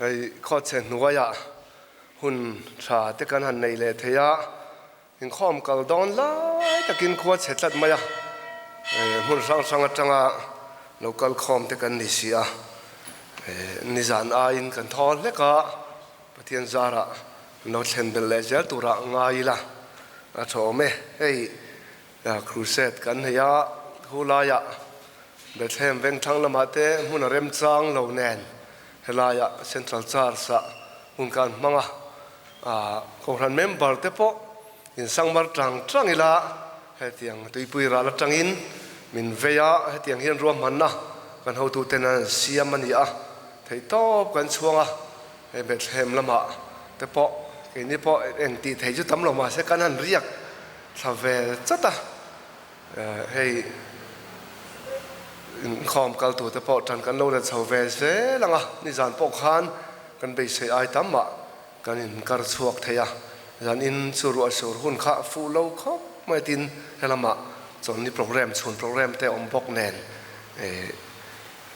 Hei khawchhe hnuaiah hun tha te kan han nei leh thei a, inkhawm kal dawn lai takin khua chhe tlat mai a, hmun hrang hrang atanga lo kal khawm te kan ni si a, nizan aiin kan thaw hlek a, Pathian zarah lo thlen belh leh zel turah ngai ila a tha awm e. Hei Crusade kan nei a, thu laiah Bethlehem vengthlang lamah te hmun a remchang lo nen helaiah Central Church ah hmun kan hmang a, Kohhran member te pawh insangmar tang tang ila hetiang tuipui ral atangin min vei a, hetiang hian ruahmanna kan hotuten an siam a ni a, theihtawp kan chhuang a. Hei Bethlehem lamah te pawh keini pawh eng tih theih chu tam lo mahse kan han riak thla ve chat a, hei inkhawm kal tur te pawh tan kan lo la chho ve zel ang a, nizan pawh khan kan beisei ai tam mah kan inkar chhuak thei a, zanin chu ruah sur hun kha fuh lo khawp mai tin helamah chawlhni programme chhun programme te awm bawk nen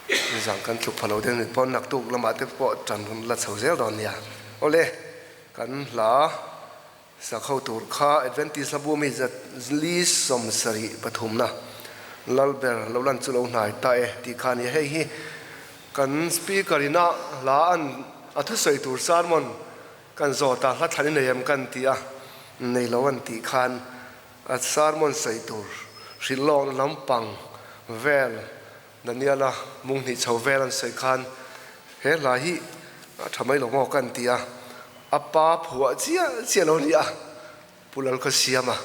Nizan kan tluk pha lo deuh ni pawn naktuk lamah te pawh tan la chho zel dawn nia. Awle, kan hla sak ho tur kha Adventist hla bu mi zat li 73 na Lalber lo lan chu lo hnai ta e tih kha a ni. Hei hi kan speaker ina hla an a thusawi tur sermon kan zawt a, hla thlan i nei em kan ti a, nei lo an tih khan a sermon sawi tur hrilh lawkna lampang vel Daniela munghnih chho vel an sawi khan he hla hi a tha mai lo maw kan ti a, a pa phuah chiah chiah lo nia Pu Lalkhawsiama.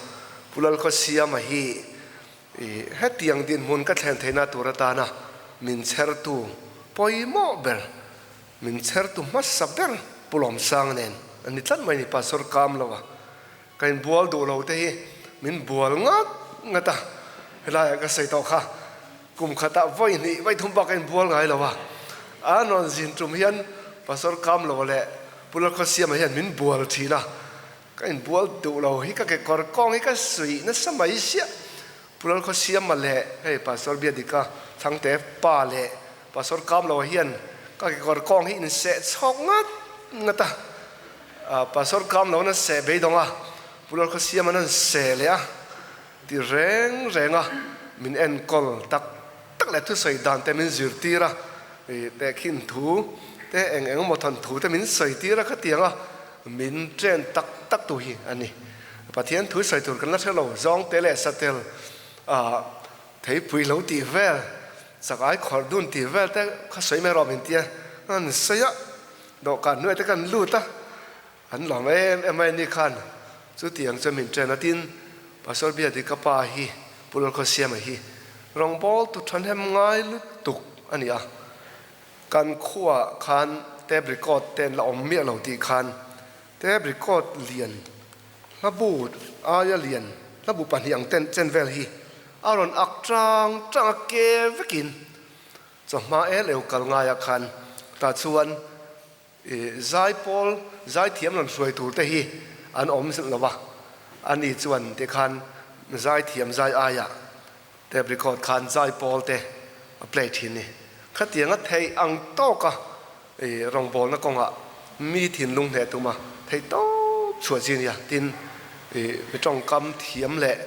Pu Lalkhawsiama hi hetiang dinhmun ka thlen theihna tur atana min chhertu pawimawh ber, min chhertu hmasa ber Pu Lawmsang nen a ni tlat mai ni Pastor Kamloa. Ka inbual duh lo te hi min bual ngat ngat a, helaiah ka sawi tawh kha kum khatah vawi hnih vawi thum bak ka inbual ngai lo a, a rawn zin tum hian Pastor Kamlo leh Pu Lalkhawsiama hian min bual thin a, ka inbual duh lo hi ka kekawr kawng hi ka suih nasa mai siah. Pu Lalkhawsiama leh hei Pastor Biadika Thangte pa leh Pastor Kamlo hian ka kekawr kawng hi inseh chhawk ngat ngat a. Pastor kam lo na seh beidawng a, Pu Lalkhawsiama nan seh leh a ti reng reng a, min enkawl tak tak leh thusawi dan te min zirtir a, tehkhin thu te eng eng emaw thawn thu te min sawi tir a khatiang a, min train tak tak tu hi a ni. Pathian thu sawi tur kan la hre lo, zawngte leh satel theipui lo tih vel, chakai khawrh dun tih vel te kha sawi mai rawh min tia, an sawi a. Dawhkan hnuai te kan lut a, an lawm em em mai ni khan chutiang chuan min chen a, tin Pastor Biadi ka pa hi Pu Lalkhawsiama hi rawngbawl tu thahnem ngai lutuk a ni a, kan khuaah khan tape record te an la awm miah lo tih khan tape record lian hlabu aia lian hlabu pahnih ang ten chen vel hi a rawn ak tang tang a ke vekin Chawhma el eu kal ngaiah khan tah chuan zaipawl zaithiam rawn hruai tur te hi an awm zilh lo va, ani chuan tikhan zaithiam zai aiah tape record khan zaipawl te a play thin ni. Khatianga theih ang tawka rawngbawlna kawngah mi thinlung hneh tuma theih tawp chhuah chi nia tin mi tawngkam thiam leh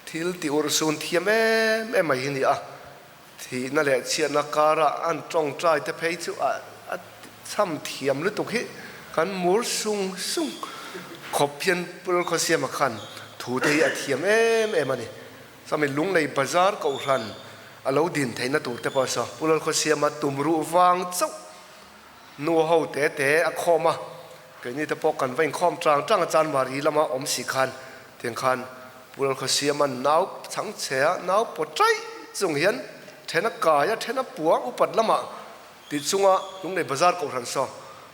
thil ti urhsun thiam em em mai hi ni a. Thihna leh chhiatna karah an tawngtai te phei chu a chham thiam lutuk hi kan mur sung sung khawp hian Pu Lalkhawsiama khan thu te hi a thiam em em a ni. Sami Lunglei Bazar Kohhran a lo din theihna tur te pawh saw Pu Lalkhawsiama tumruh vang chauh nu ho te te a khawm a, keini te pawh kan va inkhawm tang tang a Chanmari lama awm si khan tiang khan Pu Lalkhawsiama nau chhangchhea nau pawt chaih chung hian then a kai a, then a pua upat lamah tih chunga Lunglei Bazar Kohhran saw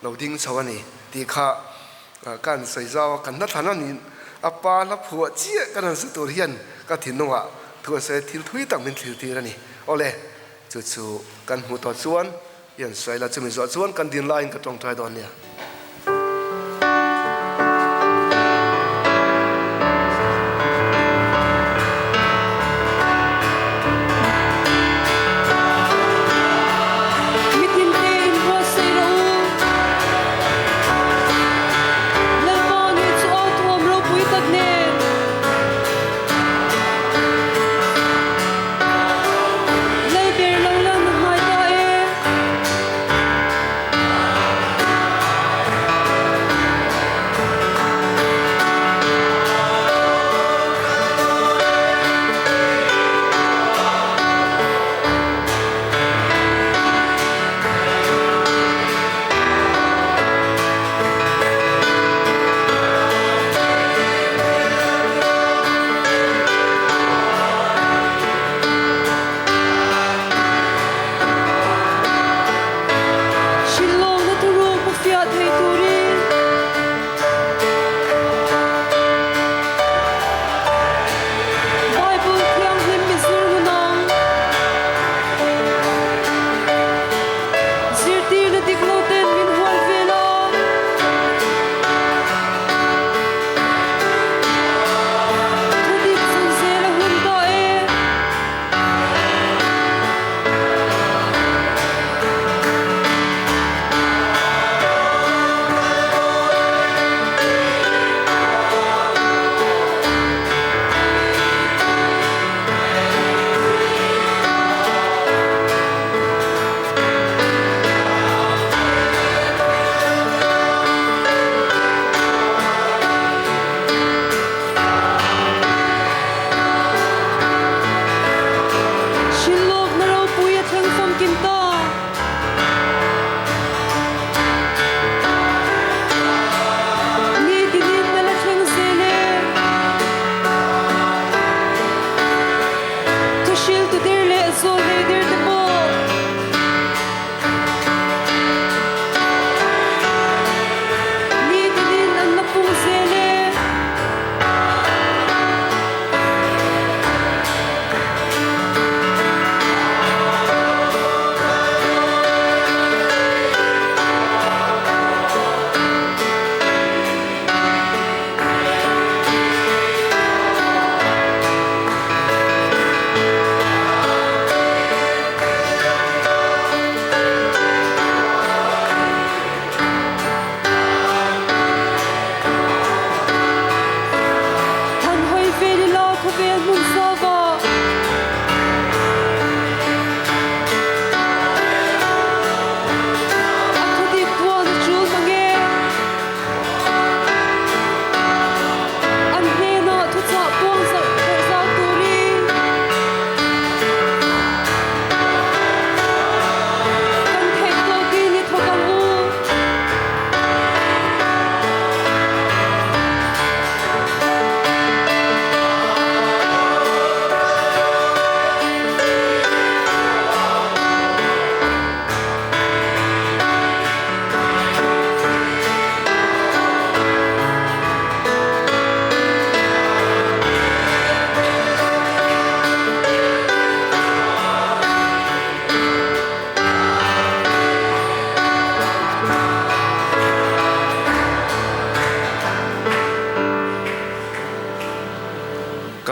lo ding chho a ni tih kha ka han sawi zau a, kan hnathlan a ni a pa hla phuah chiah kan han sa tur hian ka thinlungah thu a sawi a, thil thui tak min thlir tir a ni. Awle, chu chu kan hmuh tawh chuan I an sawi la, chumi zawh chuan kan din laiin ka tawngtai dawn nia. Mitin te in buatsaih rawh u.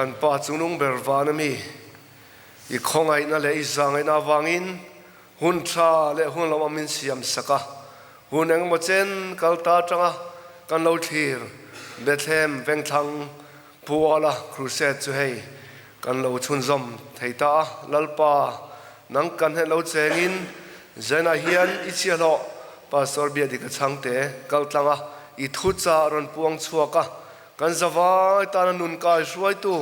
Kan Pa chungnung ber van a mi, i khawngaihna leh i zahngaihna avangin hun tha leh hun lo awm min siam sak a, hun engemaw chen kal ta atanga kan lo thlir Bethlehem vengthlang Puala crusade chu hei kan lo chhunzawm thei ta a, Lalpa nang kan hnen lo chengin Zainah hian i chhiahhlawh Pastor Biadika chhangte kal tlang a, i thuchah rawn puang chhuak a, kan zavai tana nun kai hruaitu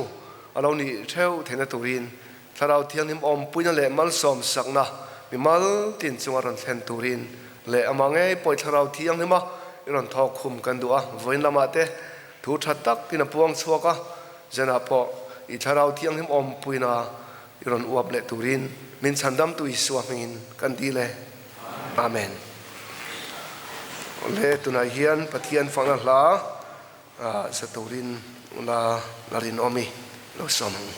a lo nih theuh theihna turin Thlarau Thianghlim awmpuina leh malsawm sakna mimal tin chunga rawn thlen turin leh amah ngei pawh i Thlarau Thianghlima i rawn thawk khum kan duh a, vawiin lamah te thu tha takin a puang chhuak a, zanah pawh i Thlarau Thianghlim awmpuina i rawn uap leh turin min chhandamtu Isua hmingin kan dil e. Amen. Awle, tunah hian Pathian fakna hla Sa turin la la rinawm i lo sawm ang.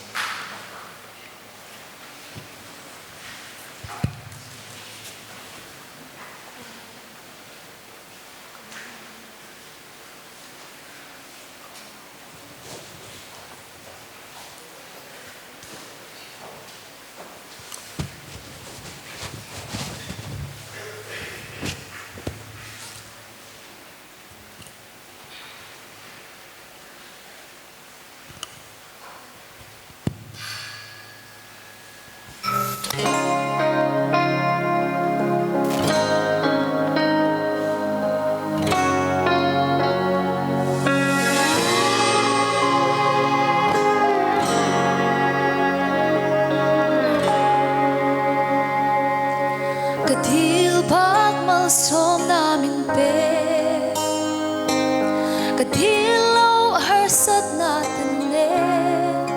Ka dil bak malsawmna min pe. Ka dil lo harsatna te nen.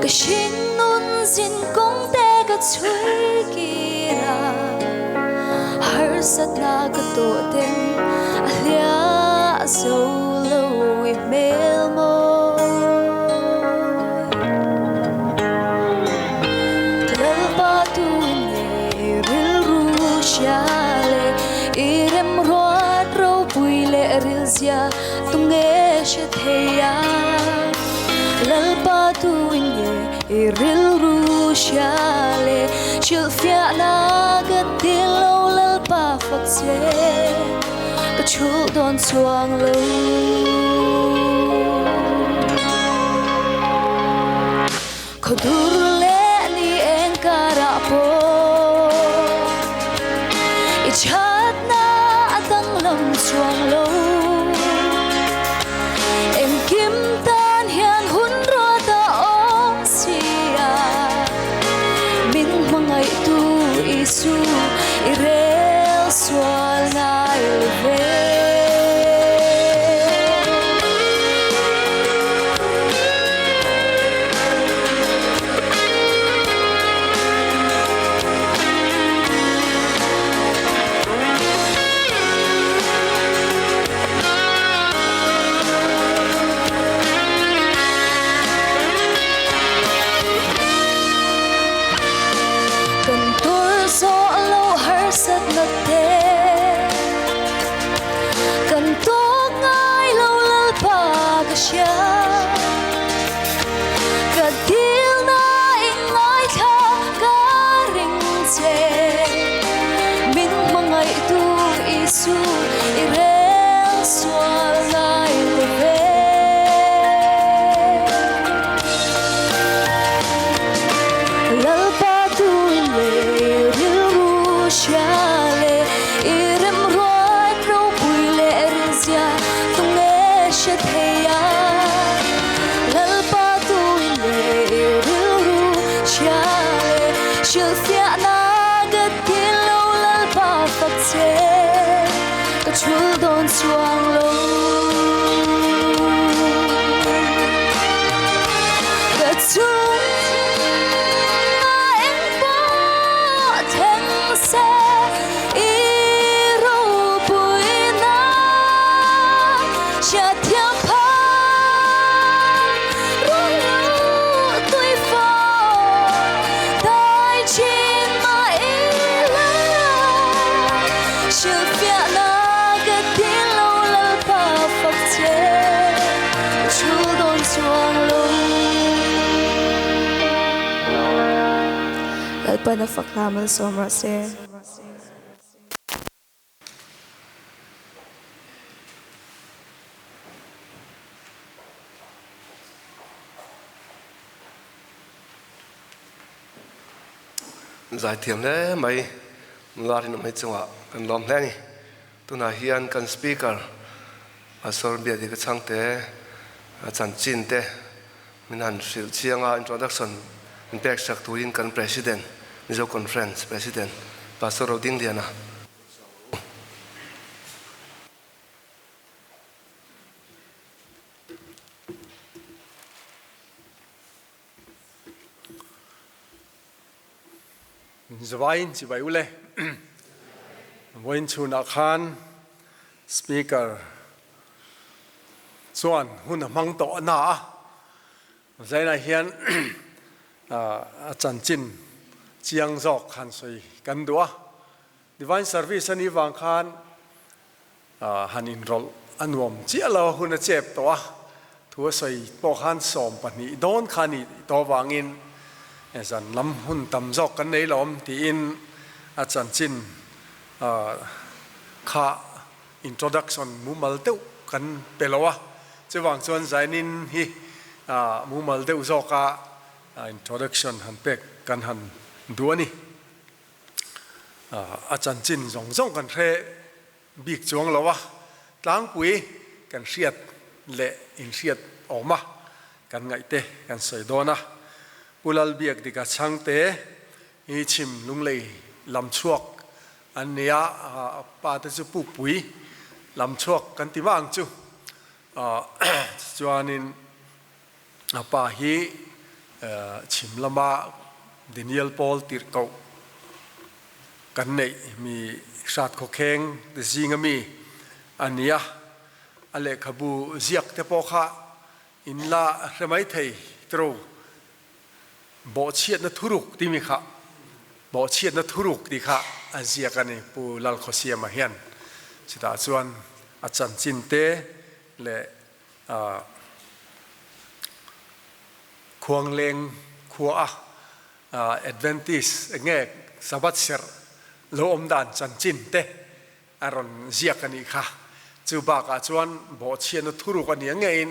Ka hringnun zin kawng te ka chhui kir a. Harsatna ka tawh ten a hliah zo lo i hmel mawi. Lalpa tu nge rilru hria le i remruat ropui leh rilzia tu nge hre thei a? Lalpa tu nge i rilru hria le hrilhfiahna ka ti lo Lalpa fak che ka chhulh dawn chuang lo. Khawdur leh ni eng karah pawh i thatna a danglam chuang lo. Engkim tan hian hun ruat a awm si a, min hmangaihtu Isu i rel sual ngai lo ve. Kan tur zawh lo harsatna te Kan tawk ngai lo Lalpa ka hria. Ka dilna i ngaithla ka ring che. Min hmangaihtu Isu i rel sual ngai lo ve. Lalpa tuin leh rilru hria leh i remruat ropui leh rilzia tunge hre thei a? Lalpa tuin leh i rilru hria leh hrilhfiahna ka ti lo Lalpa fak che ka chhul dawn chuang lo. Ka chung a eng pawh thleng se i ropuina hriatthiam phak rual loh tui fawh dai thin mah ila hrilhfiahna ka ti lo Lalpa fak che ka chhul dawn chuang lo. Lalpan a fak hla malsawm rawh se. Zaithiam hle mai, nula rinawm hi chungah kan lawm hle a ni. Tunah hian kan Speaker Pastor Biakdika Chhangte chanchin te min han hrilh chiang a, introduction min pek sak turin kan President, Mizo Conference President Pastor Rodingliana. Zavaiin chibai ule. Vawiin chhunah khan Speaker chuan hun a hmang tawh na a, zainah hian a chanchin chiang zawk han sawi kan duh a. Divine Service a nih vang khan han inrawlh a nuam chiah lo a, hun a chep tawh a, thu a sawi pawh khan 12 dawn kha a nih tawh avangin zan lam hun tam zawk kan nei lo awm tiin a chanchin kha introduction mumal deuh kan pe lo a, chuvang chuan Zainin hi mumal deuh zawka introduction han pek kan han duh a ni. A chanchin zawng zawng kan hre bik chuang lo a, tlangpui kan hriat leh inhriat awm a, kan ngaihte kan sawi dawn a. Pu Lalbiakdika Chhangte hi chhim Lunglei lam chhuak an ni a, a pa te chu Pukpui lam chhuak kan ti mah ang chu. Chuanin A pa hi chhim lama Daniel Paul tirhkoh kan neih mi hrat khawkheng te zinga mi a ni a, a lehkhabu ziak te pawh kha in la hre mai thei tro. Bawhchhiatna thuruk timi kha Bawhchhiatna thuruk tih kha a ziak a ni Pu Lalkhawsiama hian. Chutah chuan a chanchin te leh Khuangleng khua a Adventist eng nge Sabbath serh lo awm dan chanchin te a rawn ziak a nih kha. Chu bakah chuan bawhchhiatna thuruk a nia ngeiin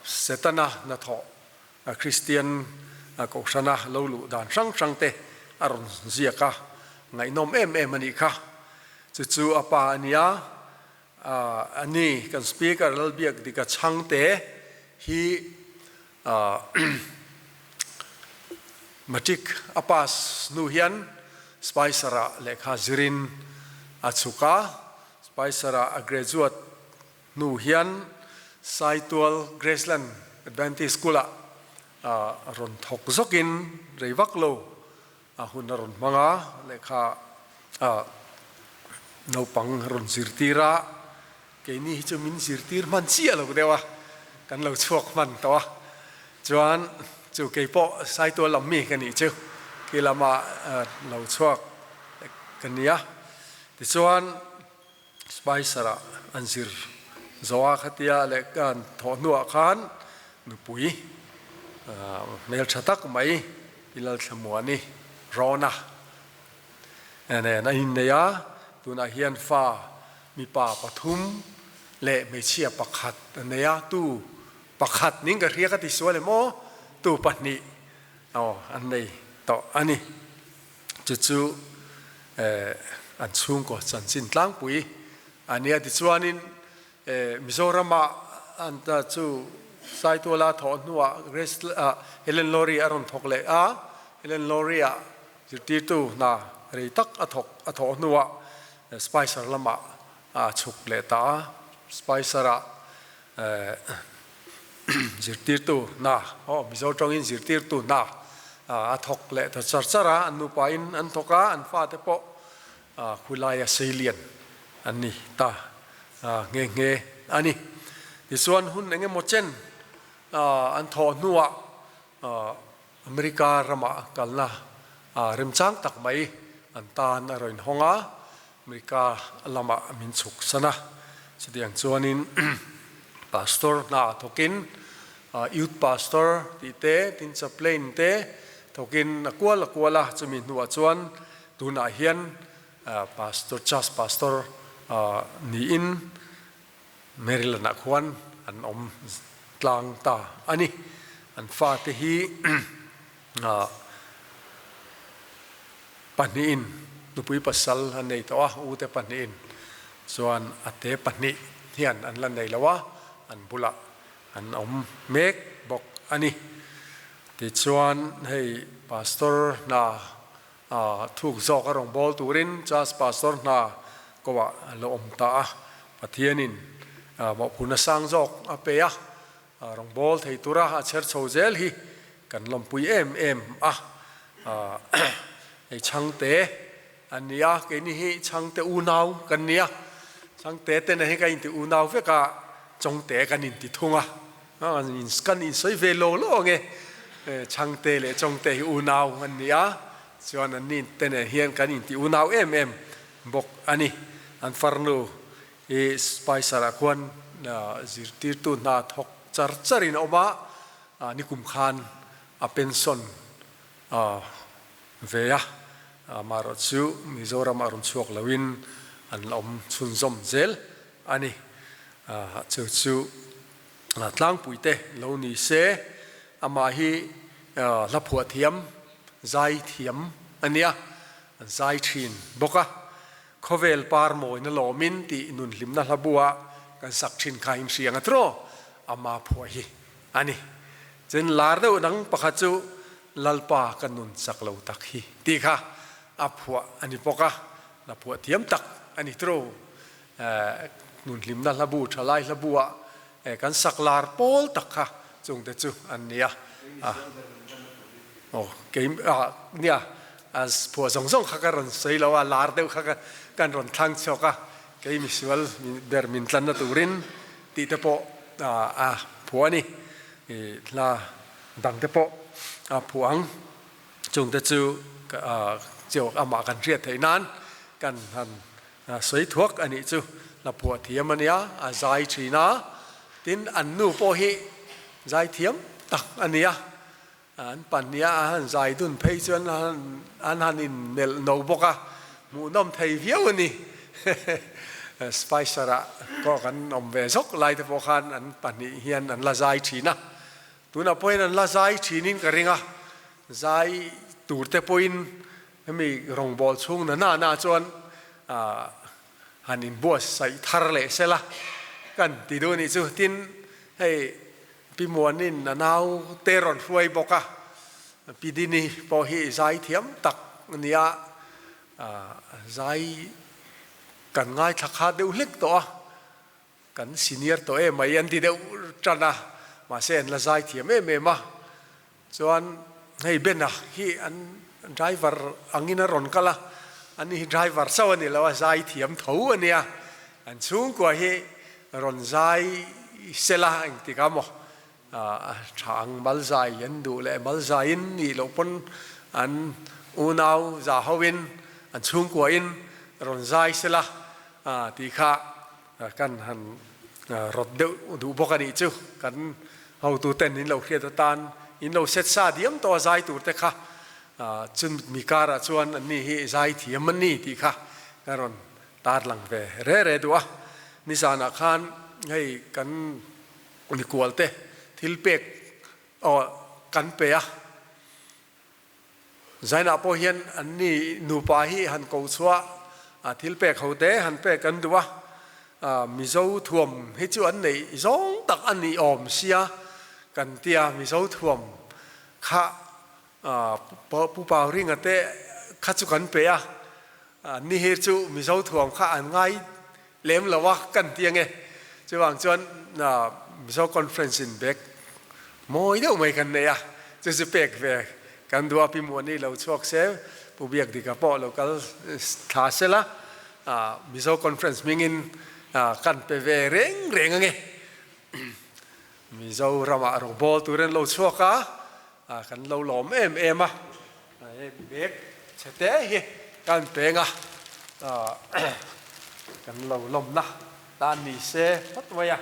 Setana hnathawh Kristian kohhrana lo luh dan hrang hrang te a rawn ziak a, ngaihnawm em em a nih kha. Chu chu a pa a nia. A ni, kan Speaker Lalbiakdika Chhangte hi Matric a pass hnu hian Spicer-ah lehkha zirin a chhuk a, Spicer-ah a graduate hnu hian Saitual Graceland Adventist School-ah rawn thawk zawkin rei vak lo A hun a rawn hmang a, lehkha naupang a rawn zirtir a, keini hi chu min zirtir hman chiah lo deuh a, kan lo chhuak hman tawh a, chuan chu kei pawh Saitual lam mi ka nih chu khi lama lo chhuak ka ni a, tichuan Spicer-ah an zir zo a, khatia lehkha an thawh hnuah khan nupui hmeltha tak mai i Lalthlamuani Rona nen a innei a, tunah hian fa mipa pathum leh hmeichhia pakhat a nei a, tu pakhat ning ka hria ka ti sual em aw, tu pahnih aw an nei tawh a ni. Chu chu an chhungkaw chanchin tlangpui a nia. Tichuanin Mizorama an chu Saituala thawh hnuah Grace Helen Lawrie a rawn thawk leh a, Helen Lawrie-ah zirtirtu hna rei tak a thawk a thawh hnuah Spicer lamah a chhuk leh ta a, Spicer-ah Zirtirtu hna, aw Mizo tawngin zirtirtu hna a thawk leh ta char char a, an nupain an thawk a, an fate pawh khulaia seilian an ni ta nghe nghe a ni. Tichuan hun eng emaw chen an thawh hnuah America ramah kalna remchang tak mai an tan a rawn hawng a, America lamah min chhuk san a. Chutiang chuanin Pastor hna thawkin Youth Pastor tih te, tin Chaplain te, Thawkin a kual a kual a, chumi hnuah chuan tunah hian Pastor Church Pastor niin Maryland ah khuan an awm tlang ta a ni. An fate hi pahnihin nupui pasal an nei tawh a, ute pahnihin chuan a te pahnih hian an la nei lo a, an bulah an awm mek bawk a ni. Tichuan hei Pastor hna thuk zawk a rawn bawl turin Church Pastor hna koah a lo awm ta a, Pathianin mawhphurhna sang zawk a pe a, rawn bawl thei tura a chher chho zel hi kan lawmpui em em a. Hei chhangte an ni a, keini hi chhangte unau kan ni a, chhangte te nen hi kan inti unau vek a, chawngte kan inti thung a, kan insawi ve lo lo ang e, chhangte leh chawngte hi unau an ni a, chuan an ni te nen hian kan inti unau em em bawk a ni. An farnu hi Spicer ah khuan zirtirtu hna thawk char char in a awm a, nikum khan a pension ve a, amaherawh chu Mizoram a rawn chhuak loin an la awm chhunzawm zel a ni. Chu chu tlangpuite lo ni se, amah hi hla phuah thiam, zai thiam a nia, an zai thin bawk a. Khawvel par mawina lawmin tih nunhlimna hla bua kan sak thin kha inhriang a tiraw, ama phuah hi a ni. Chin lar deuh dang pakhat chu Lalpa ka nun chak lo tak hi tih kha a phuah a ni bawk a, la phuah thiam tak a ni tiraw. Nun hlimna hlabu, thalai hlabu-ah kan sak lar pawl tak kha chungte chu an ni a. Aw kei nia phuah zawng zawng kha ka rawn sawi lo a, lar deuh kha kan rawn thlang chhuak a, kei misual ber min tlanna turin tih te pawh a phuah a ni. Hla dang te pawh a phuah ang. Chungte chu chiau amah kan hriat theih nan kan han sawi thuak a nih chu. Hla phuah thiam a nia, a zai thin a, tin an nu pawh hi zai thiam tak a nia. An pahniha a han zai dun phei chuan an han inmelh no bawk a, hmuhnawm thei viau a ni. Spicer-ah pawh kan awm ve zawk lai te pawh khan an pahnih hian an la zai thin a, tunah pawhin an la zai thinin ka ring a, zai tur te pawhin hemi rawngbâwl chhung na na na chuan han inbuatsaih thar leh sela kan ti duh a nih chu. Tin, hei Pi Muanin a nau te rawn hruai bawk a, Pi Dini pawh hi zai thiam tak a ni a, zai kan ngaithla kha deuh hlek tawh a, kan senior tawh em mai an ti deuh tan a, mahse an la zai thiam em em a, chuan hei Bena hi an driver angin a rawn kal a, ani hi driver chauh a ni lo a, zai thiam tho a nia, an chhungkua hi rawn zai sela engtik a maw tha ang mal zai an duh leh mal zaiin nih loh pawn an unau za hoin an chhungkua in rawn zai sela tih kha kan han rawt deuh duh bawk a nih chu kan hotu ten in lo hriat atan in lo set sa diam tawh a zai tur te kha chun mi karah chuan an ni hi zai thiam an ni tih kha ka rawn Tarlang ve re re duh a, nizanah khan hei kan mikual te thil pek aw kan pe a, Zainah pawh hian an ni nupa hi han ko chhuah a thil pek ho te han pek kan duh a, Mizo thuam hi chu an neih zawng tak a ni awm sia kan tia Mizo thuam kha Pu Pauringa te kha chu kan pe a, ni hi chu Mizo thuam kha an ngai lem lo a kan ti ange. Chuvang chuan Mizo Conference in bag mawi deuh mai kan nei a, chu chu pek ve kan duh a, Pi Muani lo chhuak se, Pu Biakdika pawh lo kal thla sela, Mizo Conference hmingin kan pe ve reng reng ange. Mizo ramah rawngbawl tur an lo chhuak a, kan lo lawm em em a, he bag chhe te hi kan peng a, kan lo lawmna tan ni se phawt mai a.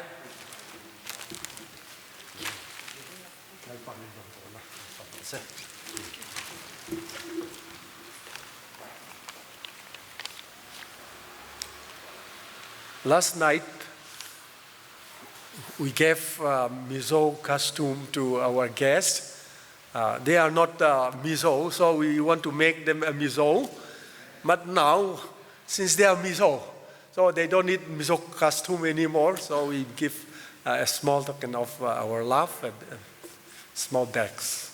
Lalpa min rawn bawl a, kan fak se. Last night, we gave uh, Mizo costume to our guests. Uh, they are not uh, Mizo, so we want to make them a Mizo. But now, since they are Mizo, so they don't need Mizo costume anymore, so we give uh, a small token of uh, our love and uh, small bags.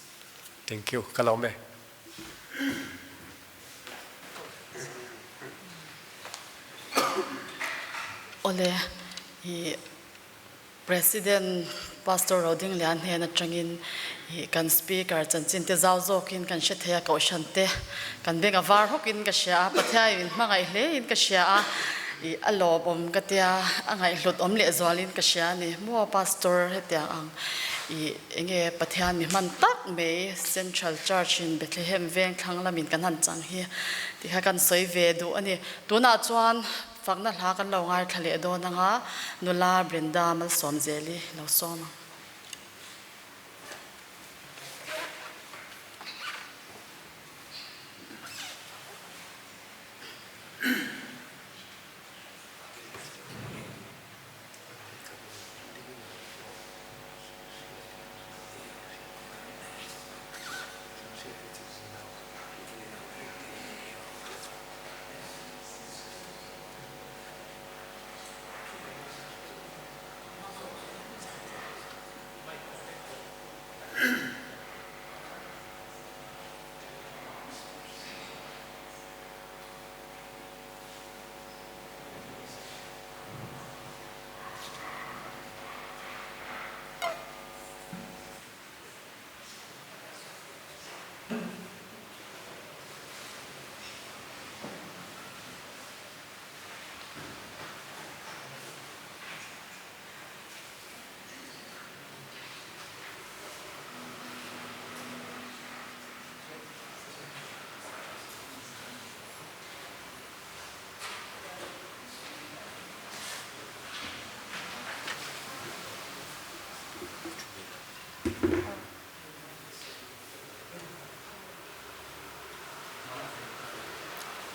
Thank you. Kalome. Awle, i President Pastor Rodinglian hnen atangin i kan Speaker chanchin te zau zawkin kan hre thei a, Kohhran te kan beng a var hawkin ka hria a, Pathian in hmangaih hle in ka hria a, i a lawmawm ka tia, a ngaihhlut awm lehzualin ka hria a ni. Maw Pastor hetiang ang i enge Pathian mi hman tak mai Central Church in Bethlehem veng thlang lamin kan han chang hi tih kha kan sawi ve duh a ni. Tunah chuan fakna hla kan lo ngaithla leh dawn anga nula Brenda Malsawmzeli lo sawm ang.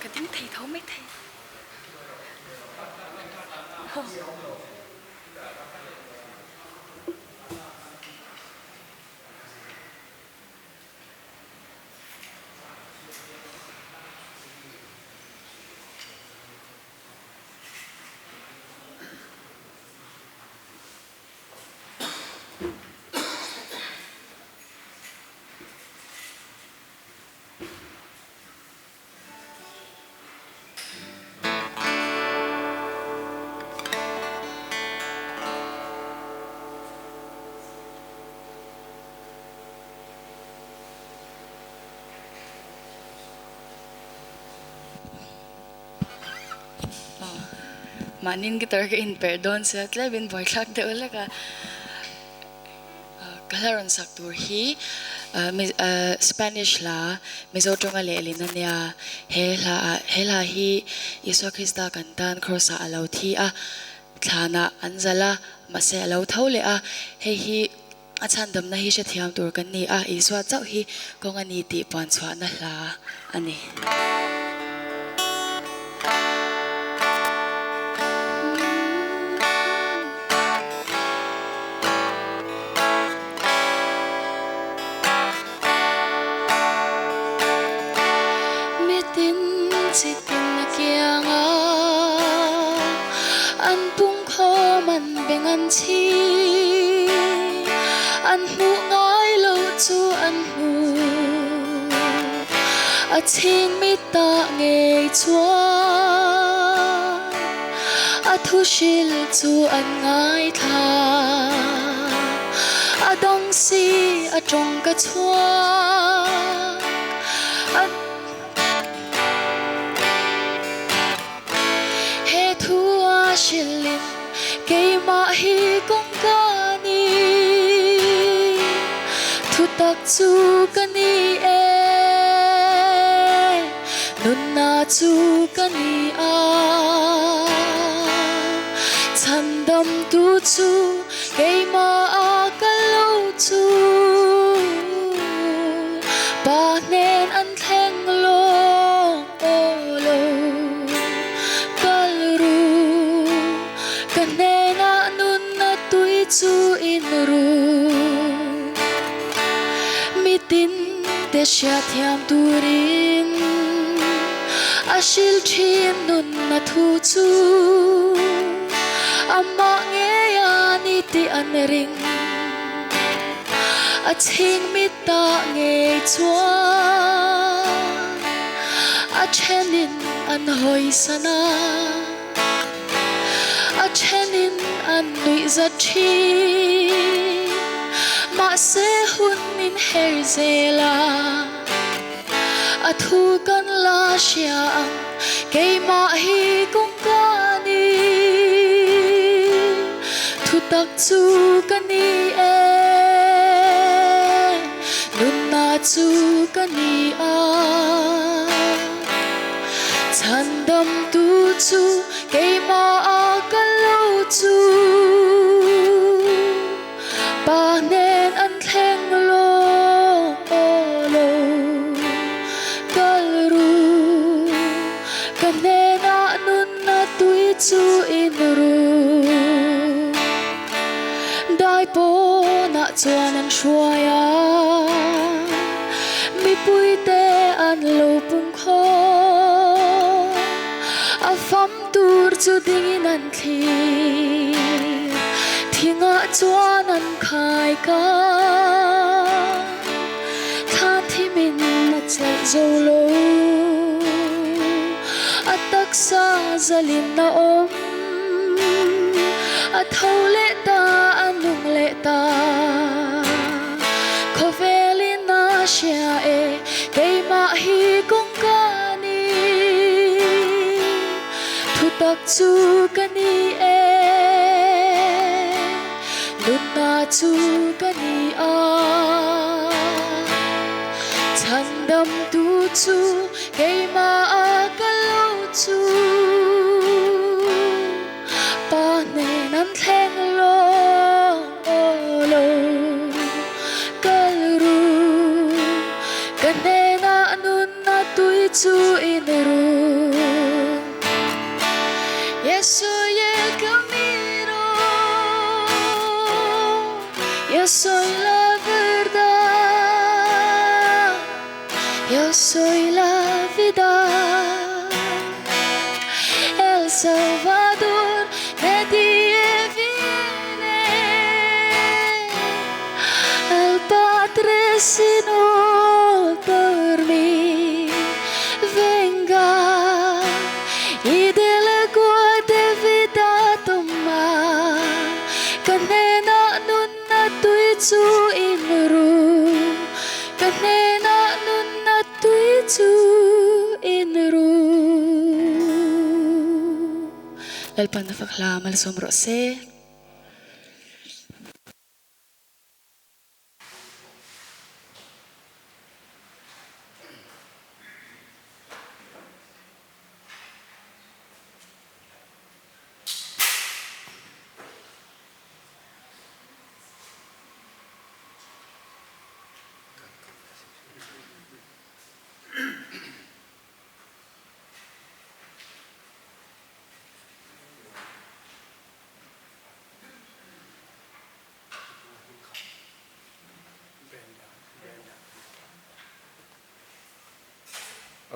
Ka ding thei tho mai thei. Mahniin guitar ka inperh dawn sia tlemin buaithlak deuh hlek a. Ka hla rawn sak tur hi Spanish hla Mizo tawnga lehlin a nia. He hla ah he hla hi Isua Krista kan tan Kraws ah a lo thi a, thlanah an zalh a, mahse a lo tho leh a. Hei hi a chhandamna hi hrethiam tur kan ni a, Isua chauh hi kawng a ni tih puan chhuahna hla a ni. Mitin chitin a kiang a, an pungkhawm an beng an chhi, an hmuh ngai loh chu an hmu. A chhing mi tah ngei chuan a thu hril chu an ngaithla. A dang si a tawng ka chhuak a. He thu a hrilhin keimah hi kawng ka ni, thutak chu ka ni e, nunna chu ka ni a, chhandamtu chu keimah a kal lo chu Pa hnen an. Mite hriatthiam turin a hril thin nunna thu chu amah ngei a ni tih an ring. A chhing mitah ngei chuan a thenin an hawisan a, a thenin an nuihzat thin. Mahse hun min her zel a, a thu kan la hria ang, keimah hi kawngka a ni. Thutak chu ka ni e, nunna chu ka ni a. Chhandamtu chu keimah a ka lo chu Pa hnen an thleng lo lo kal ru ka hnenah nunna tui chu in ru Dai pawnah chuan an hruai a, mipuite an lo pung khawm. A fam tur chu dingin an thlir, thingah chuan an khai ka. Thla thimin a chelh zo lo, a taksa zalin a awm. A tho leh ta, a nung leh ta. Khawvelin a hria e, keimah hi kawngka a ni. Thutak chu ka ni e, nunna chu ka ni a. Chhandamtu chu keimah a ka lo chu. Pa hnen an thleng lo lo kal ru ka hnenah nunna tui chu in ru Yo soy el camino Yo soy la verdad Yo soy la vida El Salvador Nadie viene al Padre sino por mí Venga y del agua de vida toma Ka hnenah nunna tui chu in ru Ka hnenah nunna tui chu in ru. Lalpan a fak hla malsawm rawh se.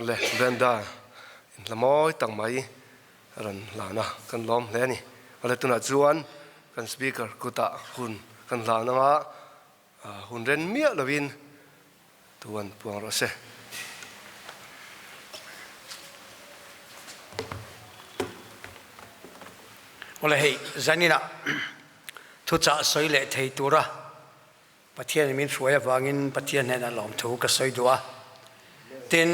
Le Brenda in hla mawi tak mai a rawn hlan a, kan lawm hle a ni. Awle tunah chuan kan speaker kutah hun kan hlan anga hun ren miah lovin tu an puang rawh se. Awle hei zaninah thuchah sawi leh thei tura Pathian in min hruai avangin Pathian hnenah lawmthu ka sawi duh a. Tin,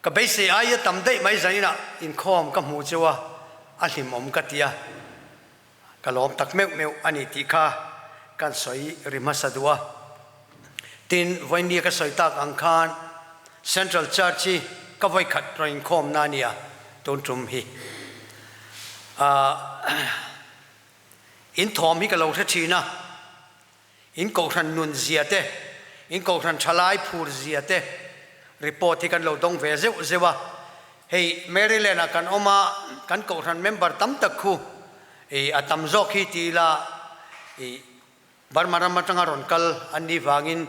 ka beisei aia tam daih mai zaninah inkhawm ka hmuh chu a, a hlimawm ka ti a, ka lawm tak meuh meuh a ni tih kha kan sawi ri hmasa duh a. Tin, vawinia ka sawi tak ang khan Central Church hi ka vawikhat rawn inkhawmna a nia tun tum hi. In thawm hi ka lo hre thin a, in kohhran nun zia te, in kohhran thalai phur zia te report hi kan lo dawng ve zeuh zeuh a. Hei Maryland ah kan awm a, kan kohhran member tam tak khu i a tam zawk hi ti ila i Burma ram atanga rawn kal an nih vangin.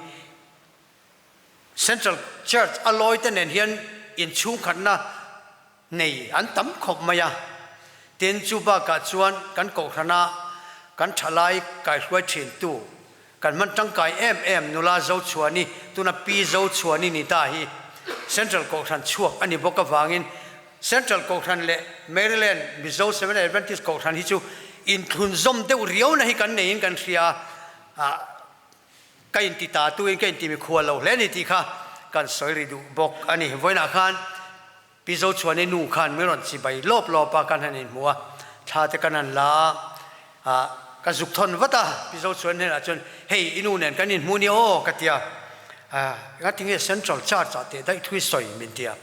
Central Church a lawi te nen hian inchhungkhatna nei an tam khawp mai a. Tin, chu bakah chuan kan kohhrana kan thalai kaihruai thintu, kan hman tangkai em em nula Zochhuani, tuna Pi Zochhuani ni ta hi Central Kohhran chhuak a ni bawk avangin Central Kohhran leh Maryland Mizo Seventh Adventist Kohhran hi chu inthlunzawm deuh riauna hi kan neiin kan hria a. Ka inti ta tuin ka inti mikhual lo hle a ni tih kha kan sawi ri duh bawk a ni. Vawiinah khan Pi Zochhuani nu khan min rawn chibai lawp lawp a, kan han inhmu a, thla te kan han la a, ka zuk thawn vat a, Pi Zochhuani hnenah chuan hei i nu nen kan inhmu nia aw ka ti a, engatinge Central Church ah teh daih thui sawi min ti a,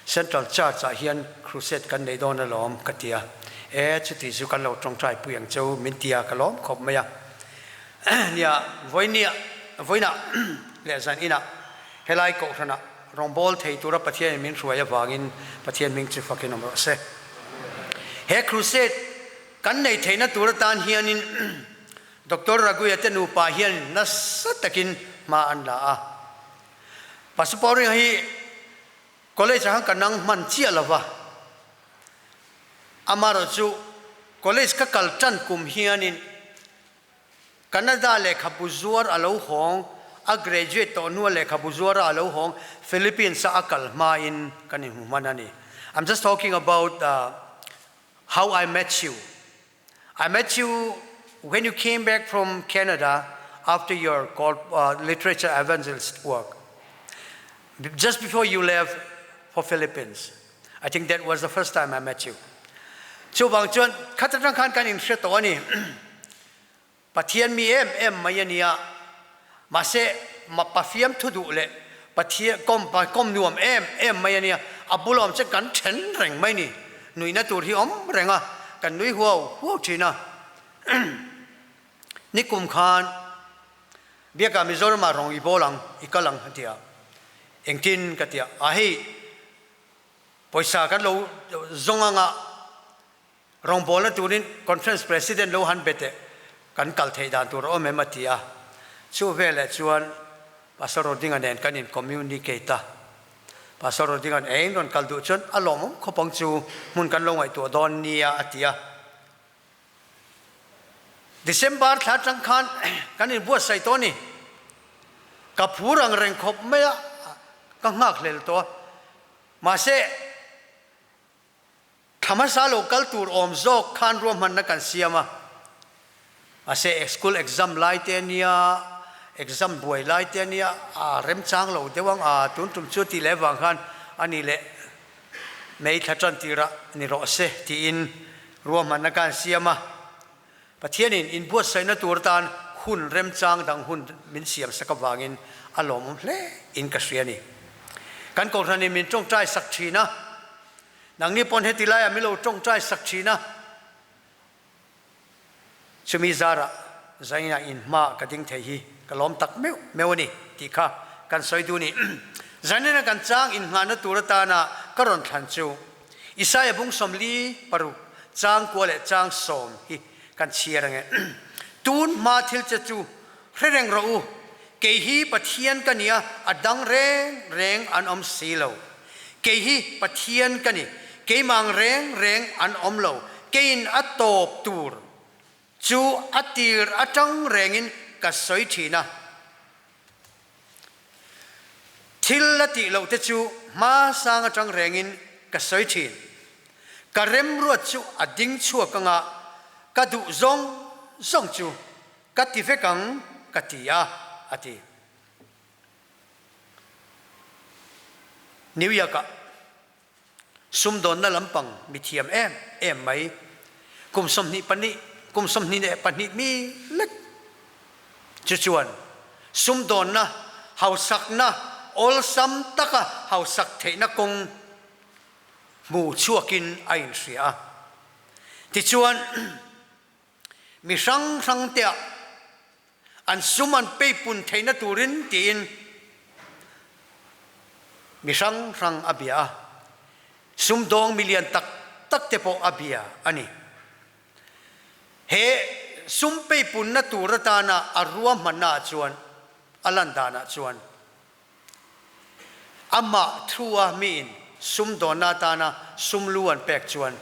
Central Church ah hian crusade kan nei dawn alawm ka ti a, e chuti chu kan lo tawngtai pui ang cheu min ti a, ka lawm khawp mai a. Nia, vawinia, vawiinah leh zan inah helai kohhranah rawngbâwl thei tura Pathianin min hruai avangin Pathian hming chu fakin awm rawh se. He crusade kan nei theihna tur atan hianin Doctor Raguia te nupa hian nasa takin hma an la a. Pastor Pauringa hi college ah khan ka nang hman chiah lo va, amaherawhchu college ka kal tan kum hianin Canada lehkhabu zuar a lo hawng, a graduate tawh hnua lehkhabu zuara a lo hawng, Philippines-a a kal hmain kan inhmu hman a ni. I'm just talking about how I met you. I met you when you came back from Canada after your literature evangelist work. Just before you left for Philippines. I think that was the first time I met you. Chuvang chuan khat atang khan kan inhre tawh a ni. Pathian mi em em mai a nia. Mahse pafiam thu duh leh Pathian kom kom nuam em em mai a nia. A bul awm chuan kan then reng mai ni. Nuihna tur hi awm reng a, kan nui huau huau thin a. Nikum khan Biaka Mizoramah rawng i bawl ang, i kal ang a ti a. Engtin ka ti a, a hei pawisa kan lo zawng anga rawngbawlna turin Conference President lo han be teh kan kal theih dan tur a awm em a ti a. Chu veleh chuan Pastor Rodinga nen kan in communicate a. Pastor Rodinga'n eng rawn kal duh chuan a lawmawm khawp ang chu hmun kan lo ngaihtuah dawn nia a ti a. December thla atang khan kan inbuatsaih tawh a ni. Ka phur ang reng khawp mai a, ka nghak hlel tawh a. Mahse, thla hmasa lo kal tur awm zawk khan ruahmanna kan siam a. Mahse, school exam lai te a nia, exam buai lai te a nia, a remchang lo deuh ang a, tun tum chu tih leh vang khan a ni leh. Mei thla tan tirah ni rawh se tiin ruahmanna ka an siam a. Pathianin inbuatsaihna tur atan hun remchang dang hun min siam sak avangin a lawmawm hle in ka hria a ni. Kan Kohhranin min tawngtai sak thin a, nangni pawn heti laiah min lo tawngtai sak thin a. Chumi zarah zainah in hma ka ding thei hi ka lawm tak meuh meuh a ni tih kha kan sawi duh ni. Zainena kan chang innghahna tur atana ka rawn thlan chu Isaiah bung 46 chang kua leh chang 10 hi kan chhiar ange. Tun hma thil che chu hre reng rawh u, kei hi Pathian ka ni a, a dang reng reng an awm si lo. Kei hi Pathian ka ni, keimah ang reng reng an awm lo, keiin a tawp tur chu a tir atang rengin ka sawi thin a. Thil la tih loh te chu hma sang atang rengin ka sawi thin. Ka remruat chu a ding chhuak anga ka duh zawng zawng chu ka ti vek ang ka ti a, a ti. New York-ah sumdawnna lampang mithiam em em mai, kum 22, kum 22 mi lek chu chuan sumdawnna hausakna awlsam taka hausak theihna kawng hmu chhuakin a inhria a. Tichuan, mi hrang hrangteah an sum an peipun theihna turin tiin mi hrang hrang a bia a, sumdawng milian tak tak te pawh a bia a ni. He sum peipunna tur atana a ruahmanna ah chuan, a lan danah chuan. Amah through-a miin sumdawnna atana sum lu an pek chuan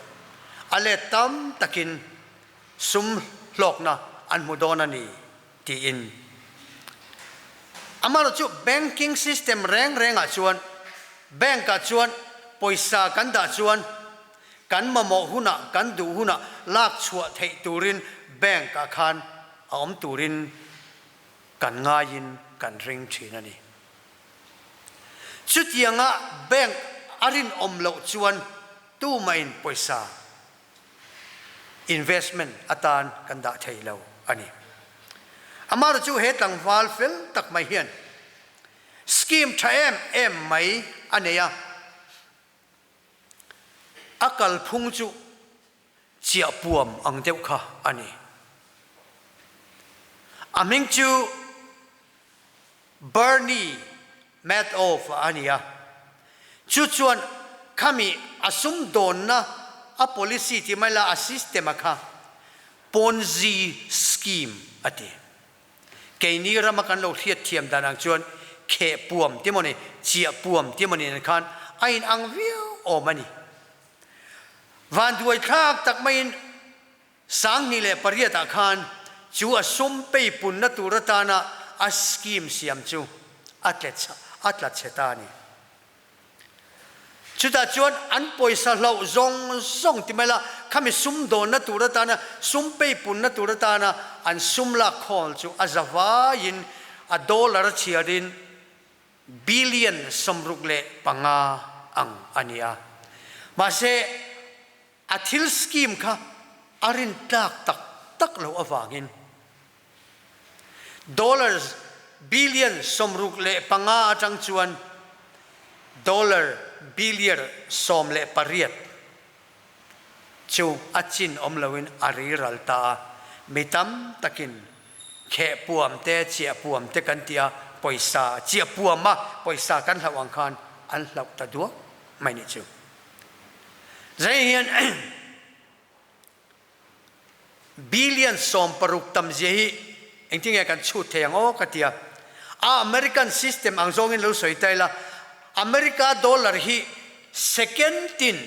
a let tam takin sum hlawkna an hmu dawn a ni tiin. Amaherawhchu banking system reng rengah chuan bank-ah chuan pawisa kan dah chuan kan mamawh hunah kan duh hunah lak chhuah theih turin bank-ah khan a awm turin kan ngaiin kan ring thin a ni. Chutianga bank a rinawm loh chuan tumahin pawisa investment atan kan dah thei lo a ni. Amaherawhchu chu he tlangval fel tak mai hian scheme tha em em mai a nei a, a kalphung chu chiahpuam ang deuh kha a ni. A hming chu Bernie Madoff a ni a, chu chuan khami a sumdawnna a policy ti mai la a system a kha Ponzi scheme a ti. Keini rama kan lo hriat thiam dan ang chuan khehpuam ti mawni, chiahpuam ti mawni nen khan a inang viau awm a ni. Vanduai thlak tak maiin 2008 ah khan chu a sum peipunna tur atana a scheme siam chu a a tla chhe ta a ni. Chutah chuan an pawisa hlauh zawng zawng ti mai la, khami sum dawnna tur atana sum peipunna tur atana an sum lak khawl chu a za vaiin a dollar a chhiarin billion 65 ang a ni a. Mahse, A thil scheme kha a rintlak tak tak loh avangin dollars billion 65 atang chuan dollar billion 18 chu a chin awm loin a riral ta a. Mi tam takin khehpuam te, chiahpuam te kan tih a, pawisa chiahpuam a pawisa kan hlauh ang khan an hlauh ta duak mai nih chu. Zei hian billion 60 tam zia hi engtin nge kan chhut thei ang aw ka tia. A American system ang zawngin lo sawi ta ila, America dollar hi second tin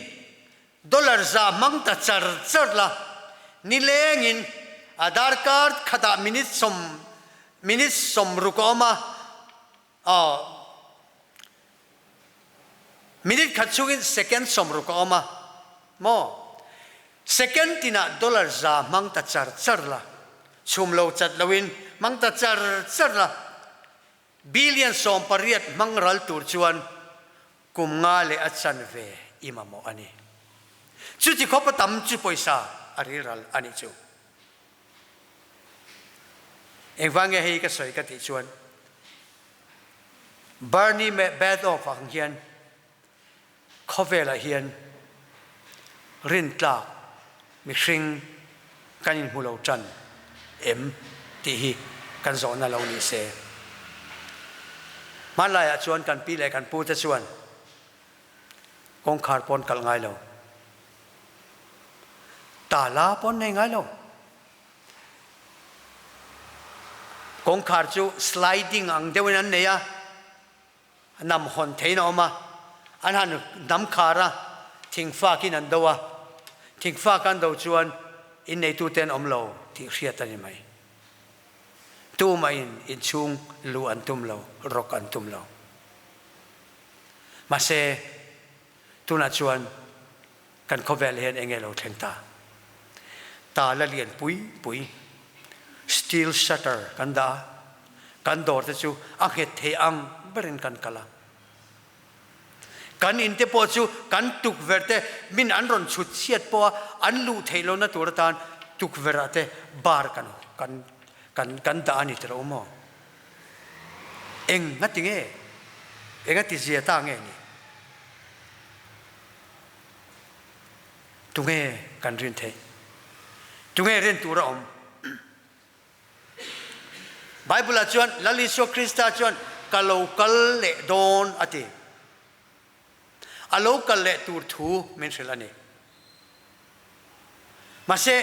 dollar za hmang ta char char la, nilengin a darkar khatah minute sawm minute 60 a awm a, Aw. Minute khat chungin second 60 a awm a maw? Second tinah dollar za hmang ta char char la, chhum lo chat loin hmang ta char char la, billion 18 hmang ral tur chuan kum nga leh a chanve i mamawh a ni. Chuti khawp a tam chu pawisa a rilral a nih chu. Engvang nge hei ka sawi ka tih chuan Bernie Madoff ang hian khawvelah hian rintlak mihring kan inhmu lo tan em tih hi kan zawhna lo ni se. Hmanlaiah chuan kan pi leh kan pute chuan Kawngkhar pawn kalh ngai lo. Tala pawn nei ngai lo. Kawngkhar chu sliding ang deuhin an nei a, nam hawn theiin a awm a, an han nam khar a, thingfakin an do a, thingfak an do chuan inneitute an awm lo tih hriat a ni mai. Tumahin inchhung luh an tum lo, rawk an tum lo. Mahse, tunah chuan kan khawvel hian enge lo thleng ta? Tala lian pui pui, steel shutter kan dah a, kan dawr te chu a nghet thei ang berin kan kal a. Kan in te pawh chu kan tukverh te min an rawn chhut chhiat pawh a an luh theih lohna tur atan tukverh ah te bar kan kan kan kan dah a ni tiraw maw? Eng nga ti nge? Enga ti zia ta nge ni? Tunge kan rin theih? Tunge rin tur a awm? Bible ah chuan Lal Isua Krista chuan ka lo kal leh dawn a ti. A lo kal leh tur thu min hrilh a ni. Mahse,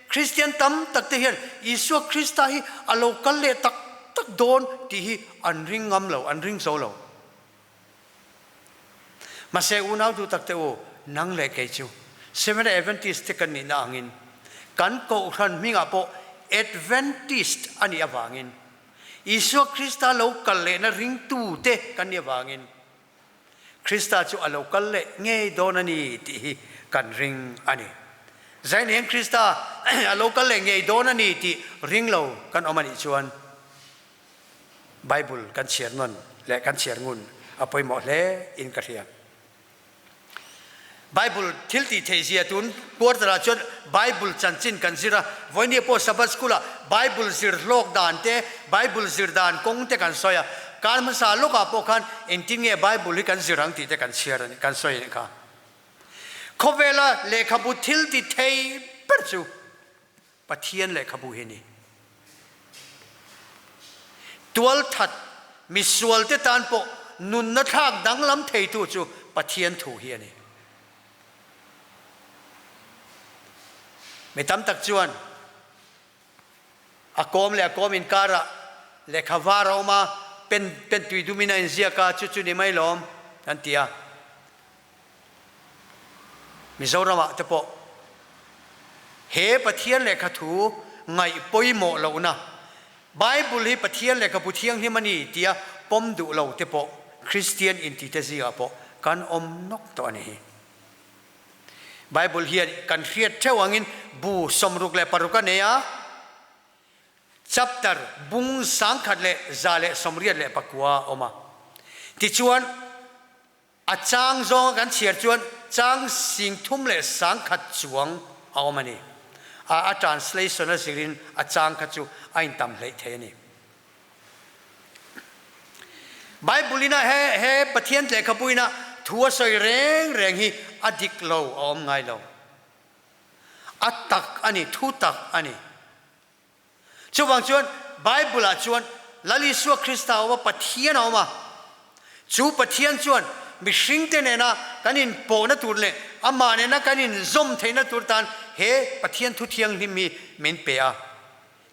Kristian tam tak te hian Isua Krista hi a lo kal leh tak tak dawn tih hi an ring ngam lo, an ring zo lo. Mahse unau duh tak te u, nang leh kei chu Seventh-day Adventist te kan nihna angin kan kohhran hmingah pawh Adventist a nih avangin Isua Krista lo kal lehna ringtu te kan nih avangin Krista chu a lo kal leh ngei dawn a ni tih hi kan ring a ni. Zain hian Krista a lo kal leh ngei dawn a ni tih ring lo kan awm a nih chuan Bible kan chhiar nawn leh kan chhiar ngun a pawimawh hle in ka hria. Bible thil tih theih zia tun quarter ah chuan Bible chanchin kan zir a, vawinia pawh Sabbath school ah Bible zir hlawk dan te, Bible zir dan kawng te kan sawi a, kar hmasa lawk ah pawh khan engtin nge Bible hi kan zir ang tih te kan chhiar a ni, kan sawi a nih kha. Khawvela lehkhabu thil ti thei ber chu Pathian lehkhabu hi a ni. Tualthat misualte tan pawh nunna thlak danglam theitu chu Pathian thu hi a ni. Mi tam tak chuan a kawm leh a kawm inkarah lehkha var a awm a, pen pen tui dumin a inziak a, chu chu ni mai lawm an ti a. Mizoramah te pawh he Pathian lehkha thu ngaih pawimawh lohna, Bible hi Pathian lehkhabu thianghlim a ni tia pawm duh lo te pawh Kristian intite zingah pawh kan awm nawk tawh a ni hi. Bible hian kan hriat theuh angin bu 66 a nei a, chapter bung 1189 a awm a. Tichuan, A chang zawnga kan chhiar chuan chang 3100 chuang a awm a ni. A a translation a zirin a chang kha chu a intam hleih thei a ni. Bible ina he he Pathian lehkhapuina thu a sawi reng reng hi a dik lo a awm ngai lo. A tak a ni, thu tak a ni. Chuvang chuan Bible-ah chuan Lal Isua Krista a awm a, Pathian a awm a. Chu Pathian chuan mihringte nena kan inpawhna tur leh amah nena kan inzawm theihna tur tan he Pathian thu thianghlim hi min pe a.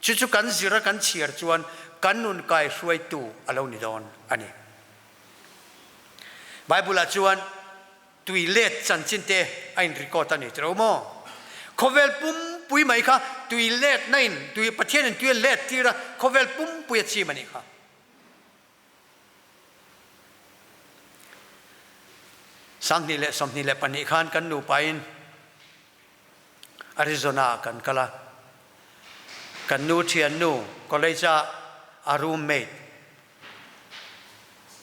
Chu chu kan zir a kan chhiar chuan kan nun kaihruaitu a lo ni dawn a ni. Bible-ah chuan Tui let chanchin te a in record a ni tiro maw? Khawvel pumpui mai kha tui let na in tui Pathian in tui a let tir a khawvel pumpui a chim a nih kha. 2022 khan kan nupa in Arizona ah kan kal a. Kan nu thiannu college ah a roommate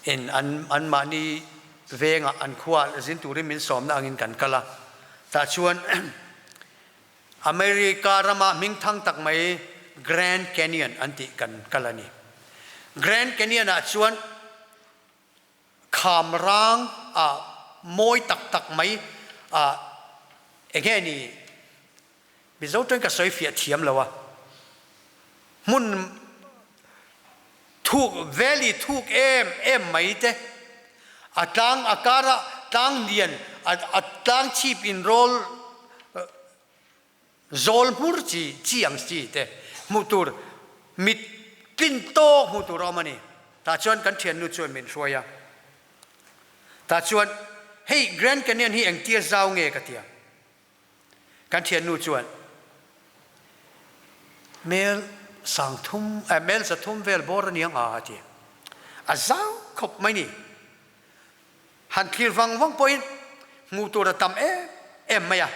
in an anmahni vengah an khua zin turin min sawmna angin kan kal a. Tah chuan America rama hmingthang tak mai Grand Canyon an tih kan kal a ni. Grand Canyon ah chuan kham rang ah mawi tak tak mai ah enge ni Mizo tawng ka sawi fiah thiam lo a, hmun thuk valley thuk em em mai te, a tlang a karah tlang lian a tlang chhip in rawl zawl hmur chi chi ang chi te hmuh tur mit tlin tawk hmuh tur a awm a ni. Tah chuan kan thiannu chuan min hruai a, tah chuan hei Grand Canyon hi engtia zau nge ka tia. Kan thiannu chuan mel 300 eh mel 300 vel bawr a niang a a ti. A zau khawp mai ni. Han thlir vang vang pawhin hmuh tur a tam em em mai a.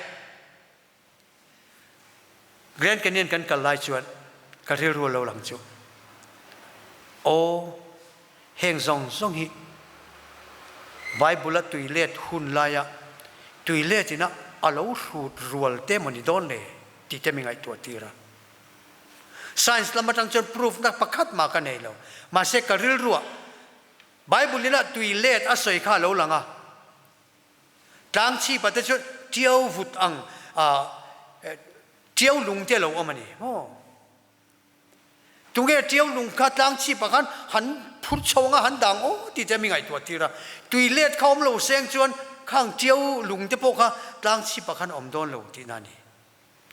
Grand Canyon kan kal lai chuan ka rilru a lo lang chu. Aw Heng zawng zawng hi Bible-a tui let hun laia tui let ina a lo hrut rual te maw ni dawn le tih te mi ngaihtuah tir a. Science lam atang chuan proof na pakhat mah ka nei lo. Mahse ka rilruah Bible ina tui let a sawi kha a lo lang a. Tlang chhipa te chuan tiau vut ang tiau lung te a lo awm a ni maw? Tunge ṭiau lung kha tlang chhipah khan han phur chho anga han dang aw tih te mi ngaihtuah tir a. Tui let kha awm lo seng chuan khang ṭiau lung te pawh kha tlang chhipah khan awm dawn lo tihna a ni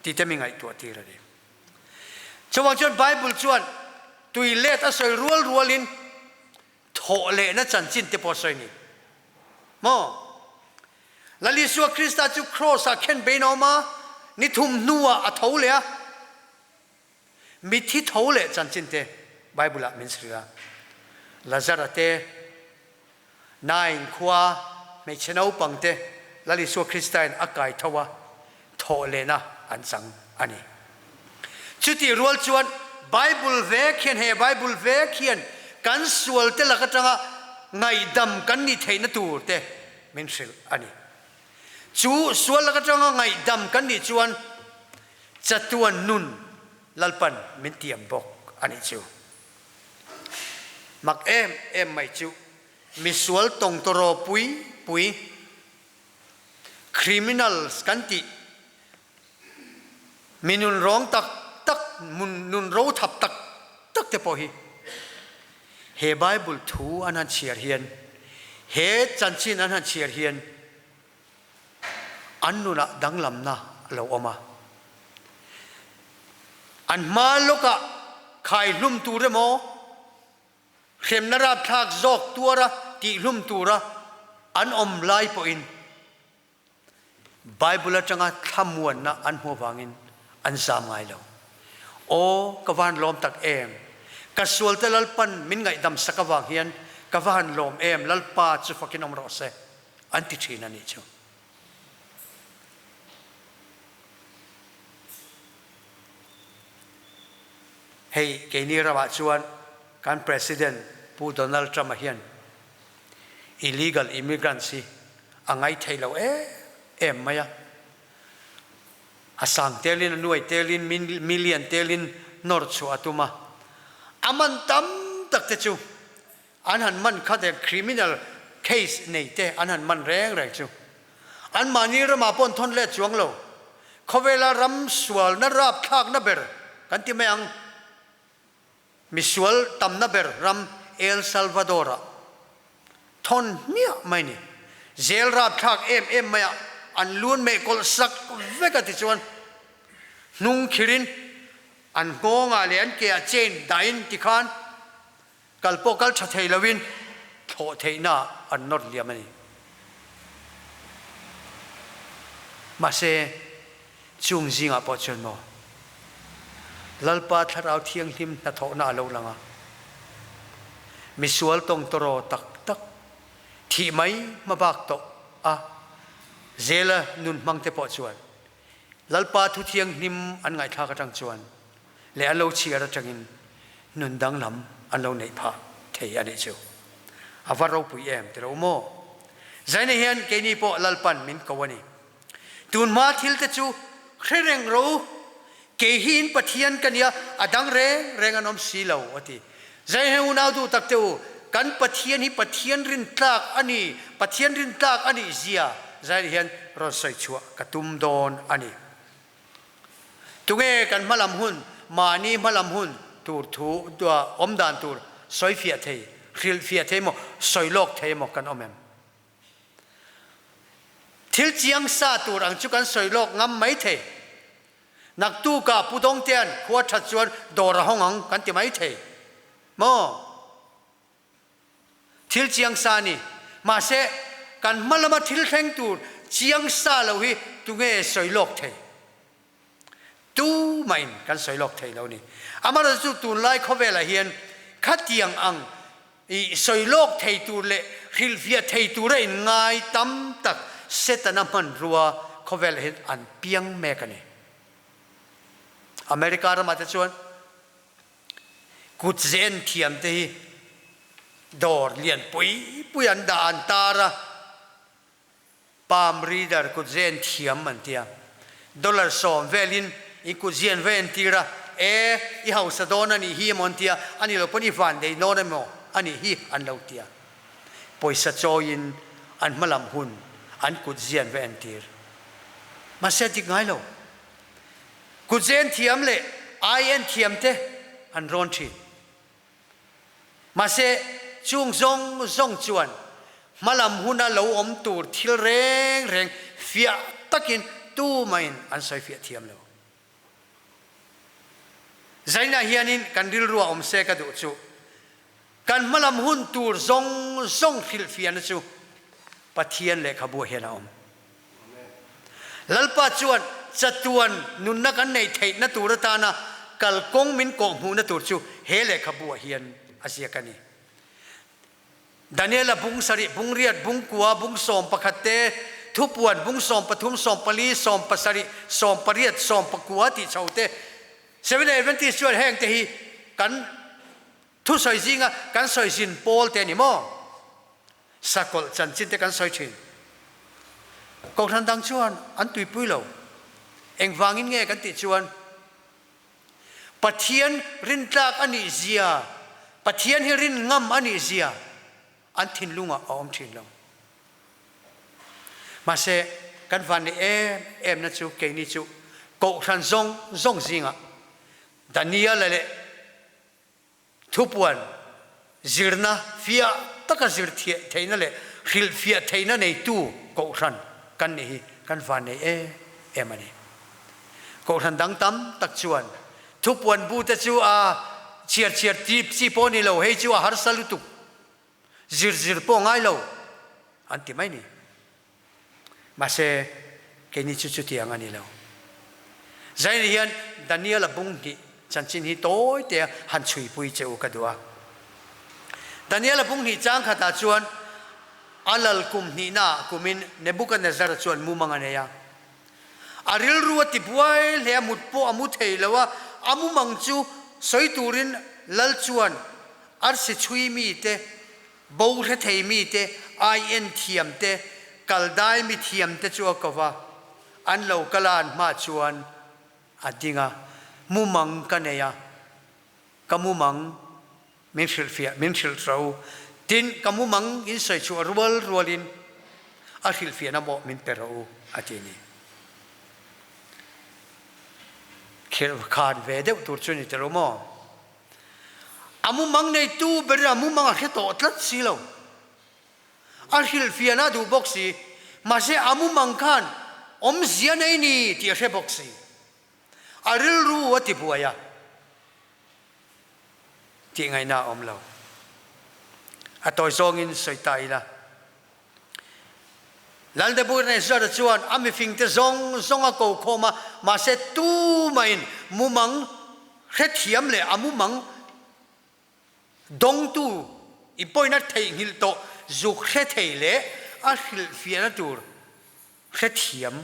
tih te mi ngaihtuah tir a ni. Chuvang chuan Bible chuan tui let a sawi rual rualin thawh lehna chanchin te pawh a sawi a ni maw? Lal Isua Krista chu Kraws-ah khen bein a awm a, ni thum hnuah a tho leh a. Mithi tho leh chanchin te Bible-ah min hrilh a. Lazara te, Nain khua hmeichhe naupang te Lal Isua Kristain a kai tho a, thawh lehna an chang a ni. Chutih rual chuan Bible vek hian he Bible vek hian kan sual te lak atanga ngaihdam kan nih theihna tur te min hrilh a ni. Chu sual lak atanga ngaihdam kan nih chuan chatuan nun Lalpan min tiam bawk a nih chu. Mak em em mai chu misual tawngtawraw pui pui, criminals kan tih, mi nunrawng tak tak, nun rothap tak tak te pawh hi he Bible thu an han chhiar hian, he chanchin an han chhiar hian an nunah danglamna a lo awm a. An hma lawkah khaihlum tur emaw, hremna rapthlak zawk tuara tihhlum tura an awm lai pawhin Bible atanga thlamuanna an hmuh avangin an zam ngai lo. Aw, ka va han lawm tak em! Ka sualte Lalpan min ngaihdam sak avang hian ka va han lawm em, Lalpa chu fakin awm rawh se, an ti thin a nih chu. Hei keini ramah chuan kan President Pu Donald Trump-a hian illegal immigrants hi a ngaithei lo em em mai a. A sang telin, a nuai telin, million telin nawr chhuah a tum a. A man tam tak te chu An han man khat e criminal case nei te an han man reng reng chu. An mahni ramah pawh an thawn let chuang lo. Khawvela ram sualna rapthlakna ber kan ti mai ang. Misual tamna ber ram El Salvador ah thawn hmiah mai ni. Jail rapthlak em em maiah an lun meh kawlh sak vek a tichuan hnung khirin an nghawngah leh an ke ah chain dahin tikhan Kal pawh kal tha thei loin thlawh theihna an nawr liam a ni. Mahse, chung zingah pawh chuan maw Lalpa Thlarau Thianghlim hnathawhna a lo lang a, misual tawngtawraw tak tak, thih mai hmabak tawh a zela nun hmangte pawh chuan Lalpa Thu Thianghlim an ngaihthlak atang chuan leh an lo chhiar atangin nun danglam an lo neih phah thei a nih chu. A va ropui em ti lo maw? Zaina hian keini pawh Lalpan min ko a ni. Tunhma thil te chu hre reng ro, kei hi in Pathian ka nia, a dang reng reng an awm si lo a ti. Zaina hian unau duh tak te u, kan Pathian hi Pathian rintlak a ni, Pathian rintlak a nih zia Zaina hian rawn sawi chhuah ka tum dawn a ni. Tunge kan hmalam hun, mahni hmalam hun tur thu awm dan tur sawi fiah thei, hrilh fiah thei emaw, sawi lawk thei emaw kan awm em? Thil chiang sa tur ang chu kan sawi lawk ngam mai thei. Naktukah Pu Dawngtea'n khua that chuan dawr a hawng ang kan ti mai thei maw? Thil chiang sa a ni. Mahse, kan hma lama thil thleng tur chiang sa lo hi tunge sawi lawk thei? Tu mahin kan sawi lawk thei lo a ni. Amaherawhchu chu tunlai khawvelah hian khatiang ang i sawi lawk thei tur leh hrilhfiah thei tura inngai tam tak Setana hmanrua khawvelah hian an piang mek a ni. America ramah te chuan Kut zen thiam te hi dawr lian pui pui an dah an tar a, palm reader kut zen thiam an ti a, dollar sawm velin i kut zian ve an tir a, e i hausa dawn a nih hi emaw an ti a, a ni lo pawn i van nei dawn emaw a nih hi an lo ti a, pawisa chawiin an hmalam hun an kut zian ve an tir. Mahse a dik ngai lo. Kutzen thiam leh ai-en thiam te an rawn thin. Mahse, chung zawng zawng chuan hmalam huna lo awm tur thil reng reng fiah takin tumahin an sawi fiah thiam lo. Zainah hianin kan rilrua awm se ka duh chu, kan hmalam hun tur zawng zawng hrilhfiahna chu Pathian lehkhabu ah hian a awm. Lalpa chuan chatuan nunna kan neih theihna tur atana kalkawng min kawhhmuhna tur chu he lehkhabu ah hian a ziak a ni. Daniela bung sarih, bung riat, bung kua, bung 11 te, thupuan bung 13, 14, 17, 18, 19 tih chho te, Seventh Adventist chuan heng te hi kan thusawi zinga kan sawi zin pawl te a ni maw? Sakawlh chanchin te kan sawi thin. Kohhran dang chuan an tuipui lo. Engvangin nge kan tih chuan Pathian rintlak a nih zia, Pathian hi rin ngam a nih zia an thinlungah a awm thin lo. Mahse, kan van nih em emna chu keini chu Kohhran zawng zawng zingah Daniela leh Thupuan zirna fiah taka zir theihna leh hrilhfiah theihna neitu Kohhran kan nih hi kan vannei em em a ni. Kohhran dang tam tak chuan thupuan bu te chu a chhiar chhiar chi pawh a ni lo, hei chu a harsa lutuk, zir zir pawh a ngai lo an ti mai ni. Mahse, keini chu chutiang a ni lo. Zaini hian Daniel-a bung hnih chanchin hi tawi tea han chhuipui che u ka duh a. Daniel-a bung hnih chang khatah chuan a lal kum hnihnaah kumin Nebuchadnezzar-a chuan mumang a nei a. A rilru a ti buai hle a, mut pawh a mu thei lo a, a mumang chu sawi turin lal chuan arsi chhui mite Bo hre thei mite, ai-en thiam te, kal dai mi thiam te chu a ko va, an lo kal a an hma chuan a ding a, mumang ka nei a, ka mumang min hrilhfiah, min hrilh ro, tin ka mumang in sawi chhuah rual rualin a hrilhfiahna mawh min pe rawh u, a ti a ni. Khirh khan ve deuh tur chu ni teh lo maw? A mumang neitu berin a mumang a hre tawh tlat si lo. A hrilhfiahna a duh bawk si. Mahse a mumang khan awmzia nei ni tih a hre bawk si. A rilru a ti buai a, tih ngaihna a awm lo. A tawi zawngin sawi ta ila. Lal Nebuchadnezzar chuan a mifingte zawng zawng a ko khawm a, mahse tumahin mumang hrethiam leh a mumang dawngtu i pawina theihnghilh tawh zuk hre thei leh a hrilhfiahna tur hrethiam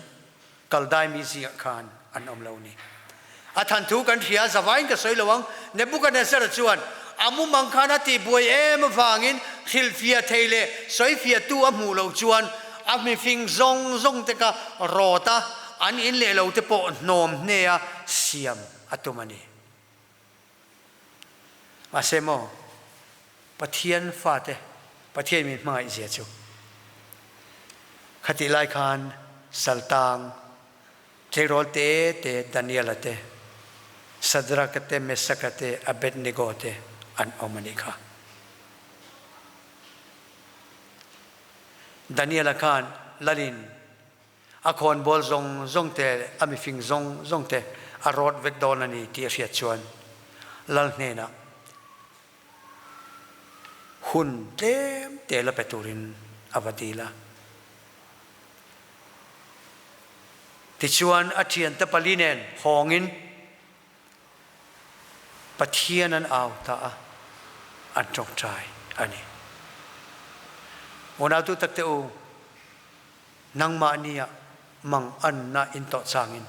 Kaldaimi zingah khan an awm lo ni. A than thu kan hria, zavaiin ka sawi lo ang. Nebuchadnezzar chuan a mumang khan a tihbuai em avangin hrilhfiah thei leh sawifiahtu a hmuh loh chuan a mifing zawng zawng te kha rawt a, an in leh lo te pawh hnawm hnea siam a tum a ni. Mahse maw, Pathian fate, Pathian min hmangaih zia chu khatih lai khan saltang tleirawl te te Daniela te, Sadraka te, Mesaka te, Abednego te an awm a nih kha. Daniela khan lalin A khawnbawl zawng zawng te leh a mifing zawng zawng te a rawt vek dawn a ni tih a hriat chuan Lal hnenah hun tlem te la pe turin a va dil a. Tichuan a thiante pali nen hawngin Pathian an au ta a, an tawngtai a ni. Unautu takte u, Nangmahni ah mang anna in tawh changin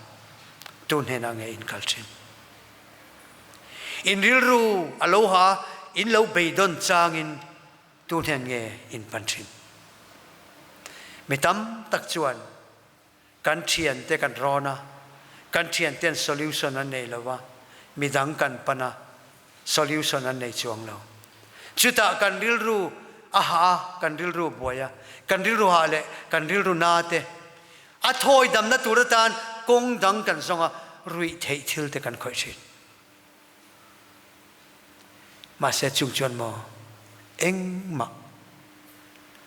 tu hnenah nge in kal thin? In rilru a lo ha in lo beidawn changin tu hnen nge in pan thin? Mi tam tak chuan kan thiante kan rawn a, kan thianten solution an nei lo va, midang kan pan a, solution an nei chuang lo. Chutah kan rilru a hah a, kan rilru a buai a, kan rilru hah leh kan rilru na te a thawi damna tur atan kawng dang kan zawng a, ruih theih thil te kan khawih thin. Mahse chung chuan maw engmah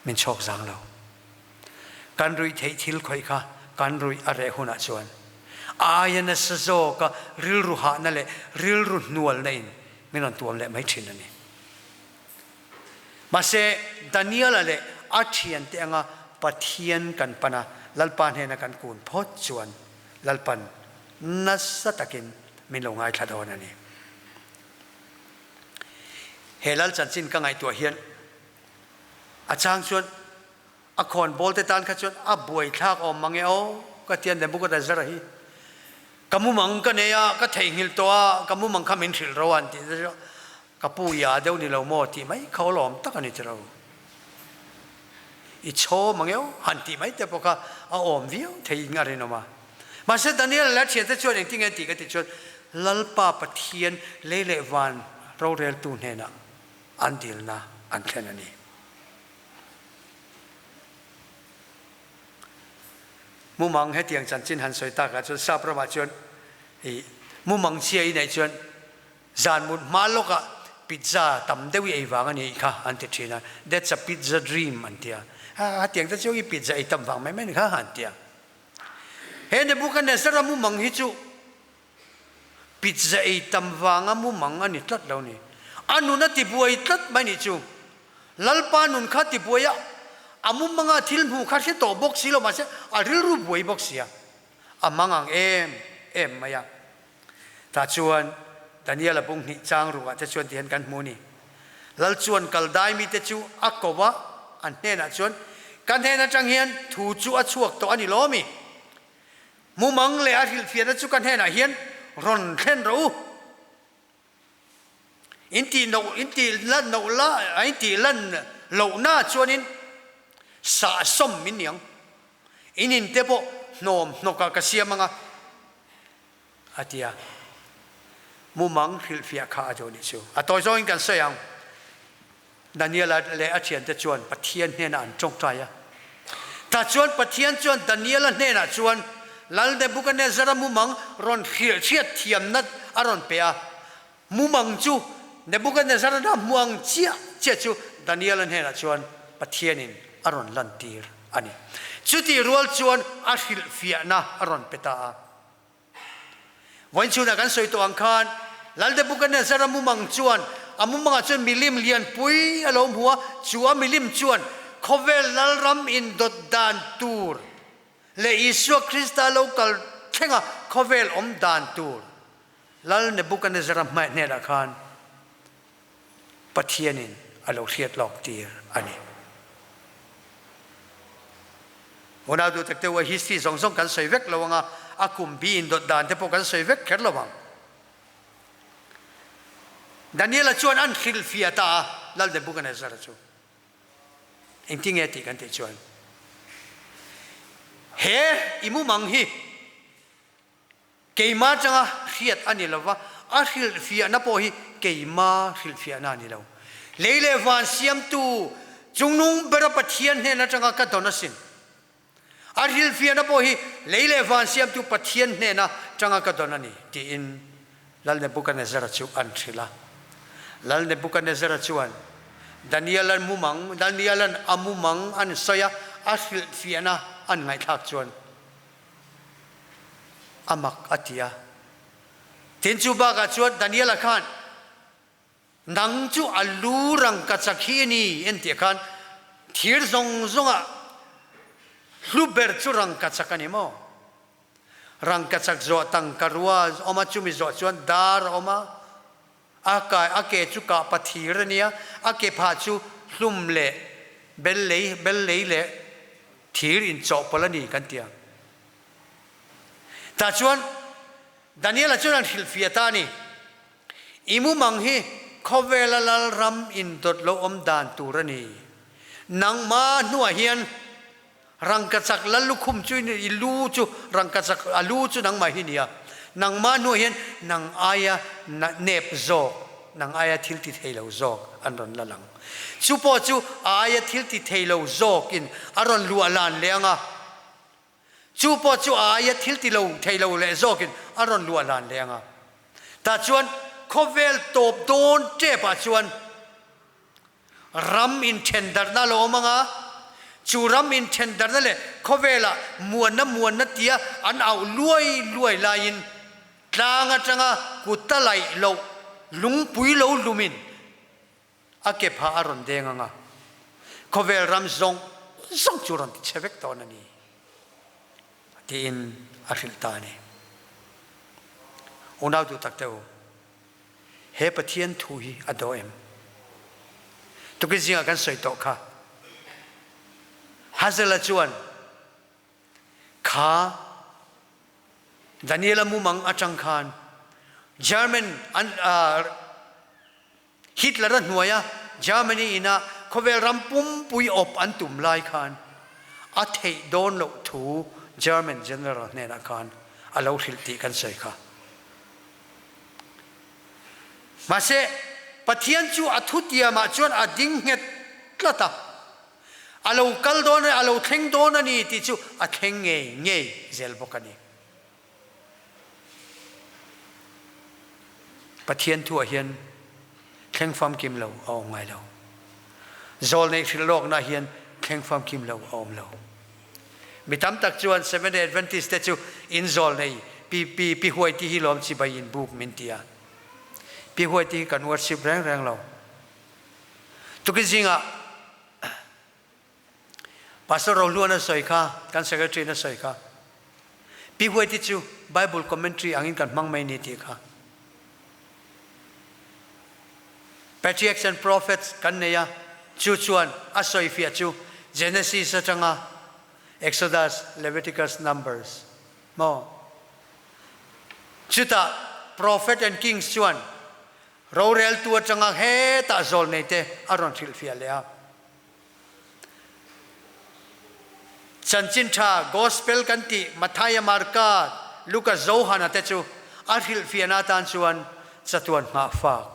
min chhawk zang lo. Kan ruih theih thil khawih kha kan ruih a reh hunah chuan aia nasa zawka rilru hahna leh rilru hnualna in min rawn tuam leh mai thin a ni. Mahse Daniela leh a thiante anga Pathian kan pan a, Lalpa hnena kan kun phawt chuan Lalpan nasa takin min lo ngaithla dawn a ni. He Lal chanchin ka ngaihtuah hian a chang chuan a khawnbawl te tan kha chuan a buaithlak awm mang e aw ka ti a Nebuchadnezzar hi ka mumang ka nei a ka theihnghilh tawh a ka mumang kha min hrilh ro a an tih te chu ka pu i a deuh ni lo maw tih mai kha awlawm tak a ni tiro i chhaw mang e aw han tih mai te pawh kha a awm viau theiin a rinawm a mahse Daniel leh a thiante chuan engtin nge an tih ka tih chuan Lalpa Pathian lei leh van roreltu hnenah an dilna an thlen a ni. Mumang hetiang chanchin han sawi takah chuan sap ramah chuan i mumang chhia i neih chuan zan mut hma lawkah pizza tam deuh i ei vang a nih kha an ti thin a, that's a pizza dream an ti a, hetiang te chu i pizza ei tam vang mai mai a ni kha an ti a. He Nebuchadnezzar-a mumang hi chu Pizza ei tam vanga mumang a ni tlat lo ni. A nun a tibuai tlat mai nih chu. Lalpa nun kha tibuai a, a mumanga thil hmuh kha hre tawh bawk si lo mahse a rilru buai bawk sia. A mang ang em em mai a. Tah chuan Daniel-a bung hnih chang rukah te chuan tihian kan hmu ni. Lal chuan kal dai mite chu a ko a, an hnenah chuan, Ka hnen atang hian thu chu a chhuak tawh a ni lo mi? Mumang leh a hrilhfiahna chu ka hnenah hian rawn thlen rawh u. In tih noh, in tih lan noh la, in tih lan lohna chuanin sah sawm min niang. In inte pawh hnawm hnawkah ka siam ang a, a ti a. Mumang hrilhfiah kha a duh nih chu. A tawi zawngin kan sawi ang. Daniela leh a thiante chuan Pathian hnenah an tawngtai a. Tah chuan Pathian chuan Daniela hnenah chuan Lal Nebuchadnezzar-a mumang rawn hrilhhriat thiamna a rawn pe a. Mumang chu Nebuchadnezzar-a hna hmu ang chiah chiah chu Daniela hnenah chuan Pathianin a rawn lantir a ni. Chutih rual chuan a hrilhfiahna a rawn pe ta a. Vawiin chhunah kan sawi tawh ang khan Lal Nebuchadnezzar-a mumang chuan a mumangah chuan milim lianpui a lo hmu a, chu a milim chuan khawvel lalram indawt dan tur leh Isua Krista lo kal thlenga khawvel awm dan tur Lal Nebuchadnezzar-a hmai hnenah khan Pathianin a lo hriat lawk tir a ni. Unau duh tak te u, a history zawng zawng kan sawi vek lo anga, a kum bi indawt dan te pawh kan sawi vek kher lo ang. Daniela chuan an hrilhfiah ta a, Lal Nebuchadnezzar-a chu. Engtinge tih kan tih chuan, he i mumang hi Keimah atanga hriat a ni lova, a hrilhfiahna pawh hi keima hrilhfiahna a ni lo. Lei leh van siamtu Chungnung bera Pathian hnen atanga ka dawn asin. A hrilhfiahna pawh hi lei leh van siamtu Pathian hnen atanga ka dawn a ni, tiin Lal Nebuchadnezzar-a chu an hrilh a. Lal Nebuchadnezzar-a chuan Daniel-a'n mumang, Daniel-a'n a mumang an sawi a, a hrilhfiahna an ngaihthlak chuan, A mak a ti a. Tin chu bakah chuan Daniela khan, Nang chu a lu rangkachak hi i ni en tih khan thir zawng zawngah hlu ber chu rangkachak a ni maw? Rangkachak zawh tangka rua a awm a, chumi zawh chuan dar a awm a, a kai a ke chu kah pathir a nia, a ke phah chu hlum leh bel lei bel lei leh thir inchawhpawlh a ni kan ti ang. Tah chuan Daniela chuan an hrilhfiah ta a ni, I mumang hi khawvela lalram indawt lo awm dan tur a ni. Nangma hnuah hian rangkachak lal lukhum chu i lu chu rangkachak a lu chu nangmah hi ni a, nangma hnuah hian nang aia nep zawk, nang aia thil ti thei lo zawk an rawn la lang. Chu pawh chu a aia thil ti thei lo zawkin a rawn luah lan leh ang a, chu pawh chu a aia thil ti lo thei lo leh zawkin a rawn luah lan leh ang a. Tah chuan khawvel tawp dawn tepah chuan ram inthendarhna a lo awm ang a, chu ram inthendarhna leh khawvelah muanna muanna tia an auh luai luai laiin tlang atanga kut a laih loh lungpui lo lumin A ke phah a rawn deng ang a, khawvel ram zawng zawng chu rawn ti chhe vek dawn a ni. Tiin a hrilh ta a ni. Unau duhtak te u, he Pathian thu hi a daw em? Tukin zingah kan sawi tawh kha. Hazel-a chuan kha Daniela mumang atang khan German an uh, Hitler-a hnuaia Germany ina khawvel ram pumpui awp an tum lai khan a theih dawn loh thu German general hnenah khan a lo hrilh tih kan sawi kha. Mahse, Pathian chu a thutiamah chuan a ding nghet tlat a, a lo kal dawn a, a lo thleng dawn a ni tih chu a thleng ngei ngei zel bawk a ni. Pathian thuah hian thleng famkim lo a awm ngai lo. Zawlneih hrilh lawkna hian thleng famkim lo a awm lo. Mi tam tak chuan Seventh Day Adventist te chu in zawlnei pi pi pi huai ti hi lawm chibai in buk min ti a. Pi huai ti hi kan worship reng reng lo. Tukin zingah Pastor Rohluan a sawi kha, kan secretary in a sawi kha. Pi Huaiti chu Bible commentary angin kan hmang mai ni tih kha. Patriarchs and Prophets kan nei a, chu chuan a sawi fiah chu Genesis atanga Exodus, Leviticus, Numbers. Maw? Chutah Prophet and Kings chuan roreltu atanga hetah zawlnei te a rawn hrilhfiah leh a. Chanchin Ṭha, Gospel, kan tih Matthaia, Marka, Luka, Johana te chu a hrilhfiahna atan chuan chatuan nghahfak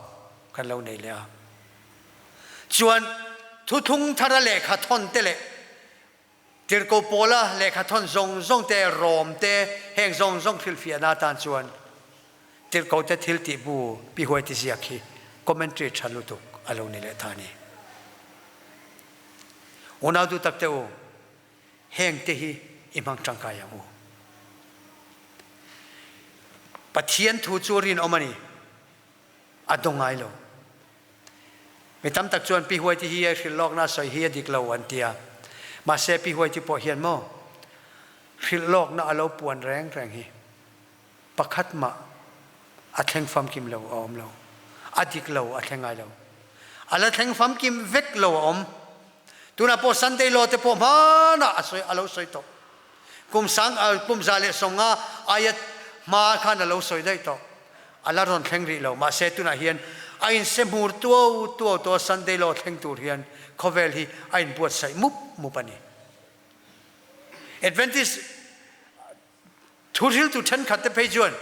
kan lo nei leh a. Chuan Thuthlung Thara lehkha thawn te leh Tirhkoh Paula lehkha thawn zawng zawng te, Rom te, heng zawng zawng hrilhfiahna atan chuan Tirhkoh te thil tih bu Pi Huaiti ziak hi commentary tha lutuk a lo ni leh ta a ni. Unau duh tak te u, heng te hi i hmang tangkai ang u. Pathian thu chu rinawm a ni. A dawng ngai lo. Mi tam tak chuan Pi Huaiti hi a hrilh lawkna sawi hi a dik lo an ti a. Mahse Pi Huaiti pawh hian maw hrilh lawkna a lo puan reng reng hi pakhat mah a thleng famkim lo a awm lo. A dik lo a thleng ngai lo. A la thleng famkim vek lo a awm. Tunah pawh Sunday law te pawh hmanah a sawi a lo sawi tawh. Kum sang kum 150 aia hma khan a lo sawi daih tawh. A la rawn thleng rih lo. Mahse tunah hian a inse hmur tuau tuau tawh a Sunday law thleng tur hian khawvel hi a inbuatsaih mup mup a ni. Adventist Thuhriltu thenkhat te phei chuan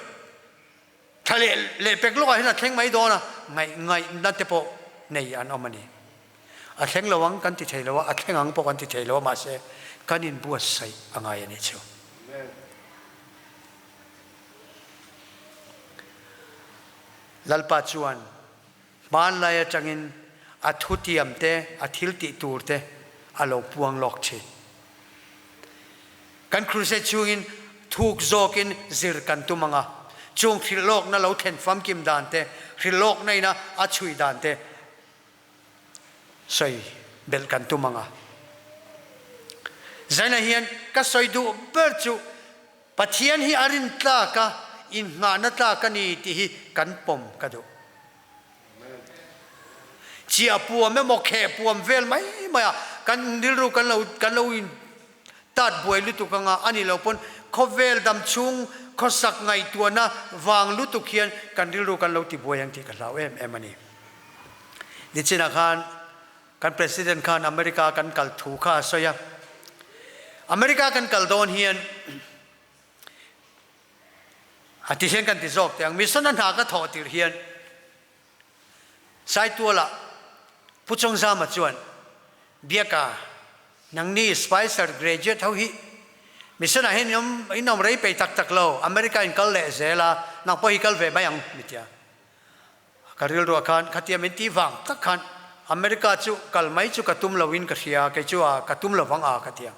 thla leh lehpek lawkah hian a thleng mai dawn a, ngaih ngaihna te pawh nei an awm a ni. A thleng lo ang kan ti thei lo a, a thleng ang pawh kan ti thei lo a, mahse kan inbuatsaih a ngai a nih chu. Lalpa chuan hmanlai atangin a thutiam te, a thiltih tur te a lo puang lawk thin. Kan crusade chhungin thuk zawkin zir kan tum ang a, chung hrilhlawkna lo thlen famkim dan te, hrilhlawkna ina a chhui dan te sawi belh kan tum ang a. Zaina hian ka sawi duh ber chu Pathian hi a rin tlak a, innghahna tlak a ni tih hi kan pawm ka duh. Chiah puam emaw kheh puam vel mai mai a kan rilru kan lo kan lo in tat buai lutuk anga a ni lo pawn khawvel dam chhung khawsak ngaihtuahna vang lutuk hian kan rilru kan lo ti buai ang tih ka hlau em em a ni. Nichinah khan kan President khan America kan kal thu kha a sawi a. America kan kal dawn hian A ti hian kan ti zawk teh ang. Mission a hna ka thawh tirh hian Saitualah Pu Chawngzama chuan Biaka nangni Spicer graduate ho hi mission ah hian in awm in awm rei peih tak tak lo, America in kal leh zel a, nang pawh hi kal ve mai ang mi tia. Ka rilruah khan khatia min tih vang tak khan America chu kal mai chu ka tum lo in ka hria, kei chu a ka tum lo vang a ka tia.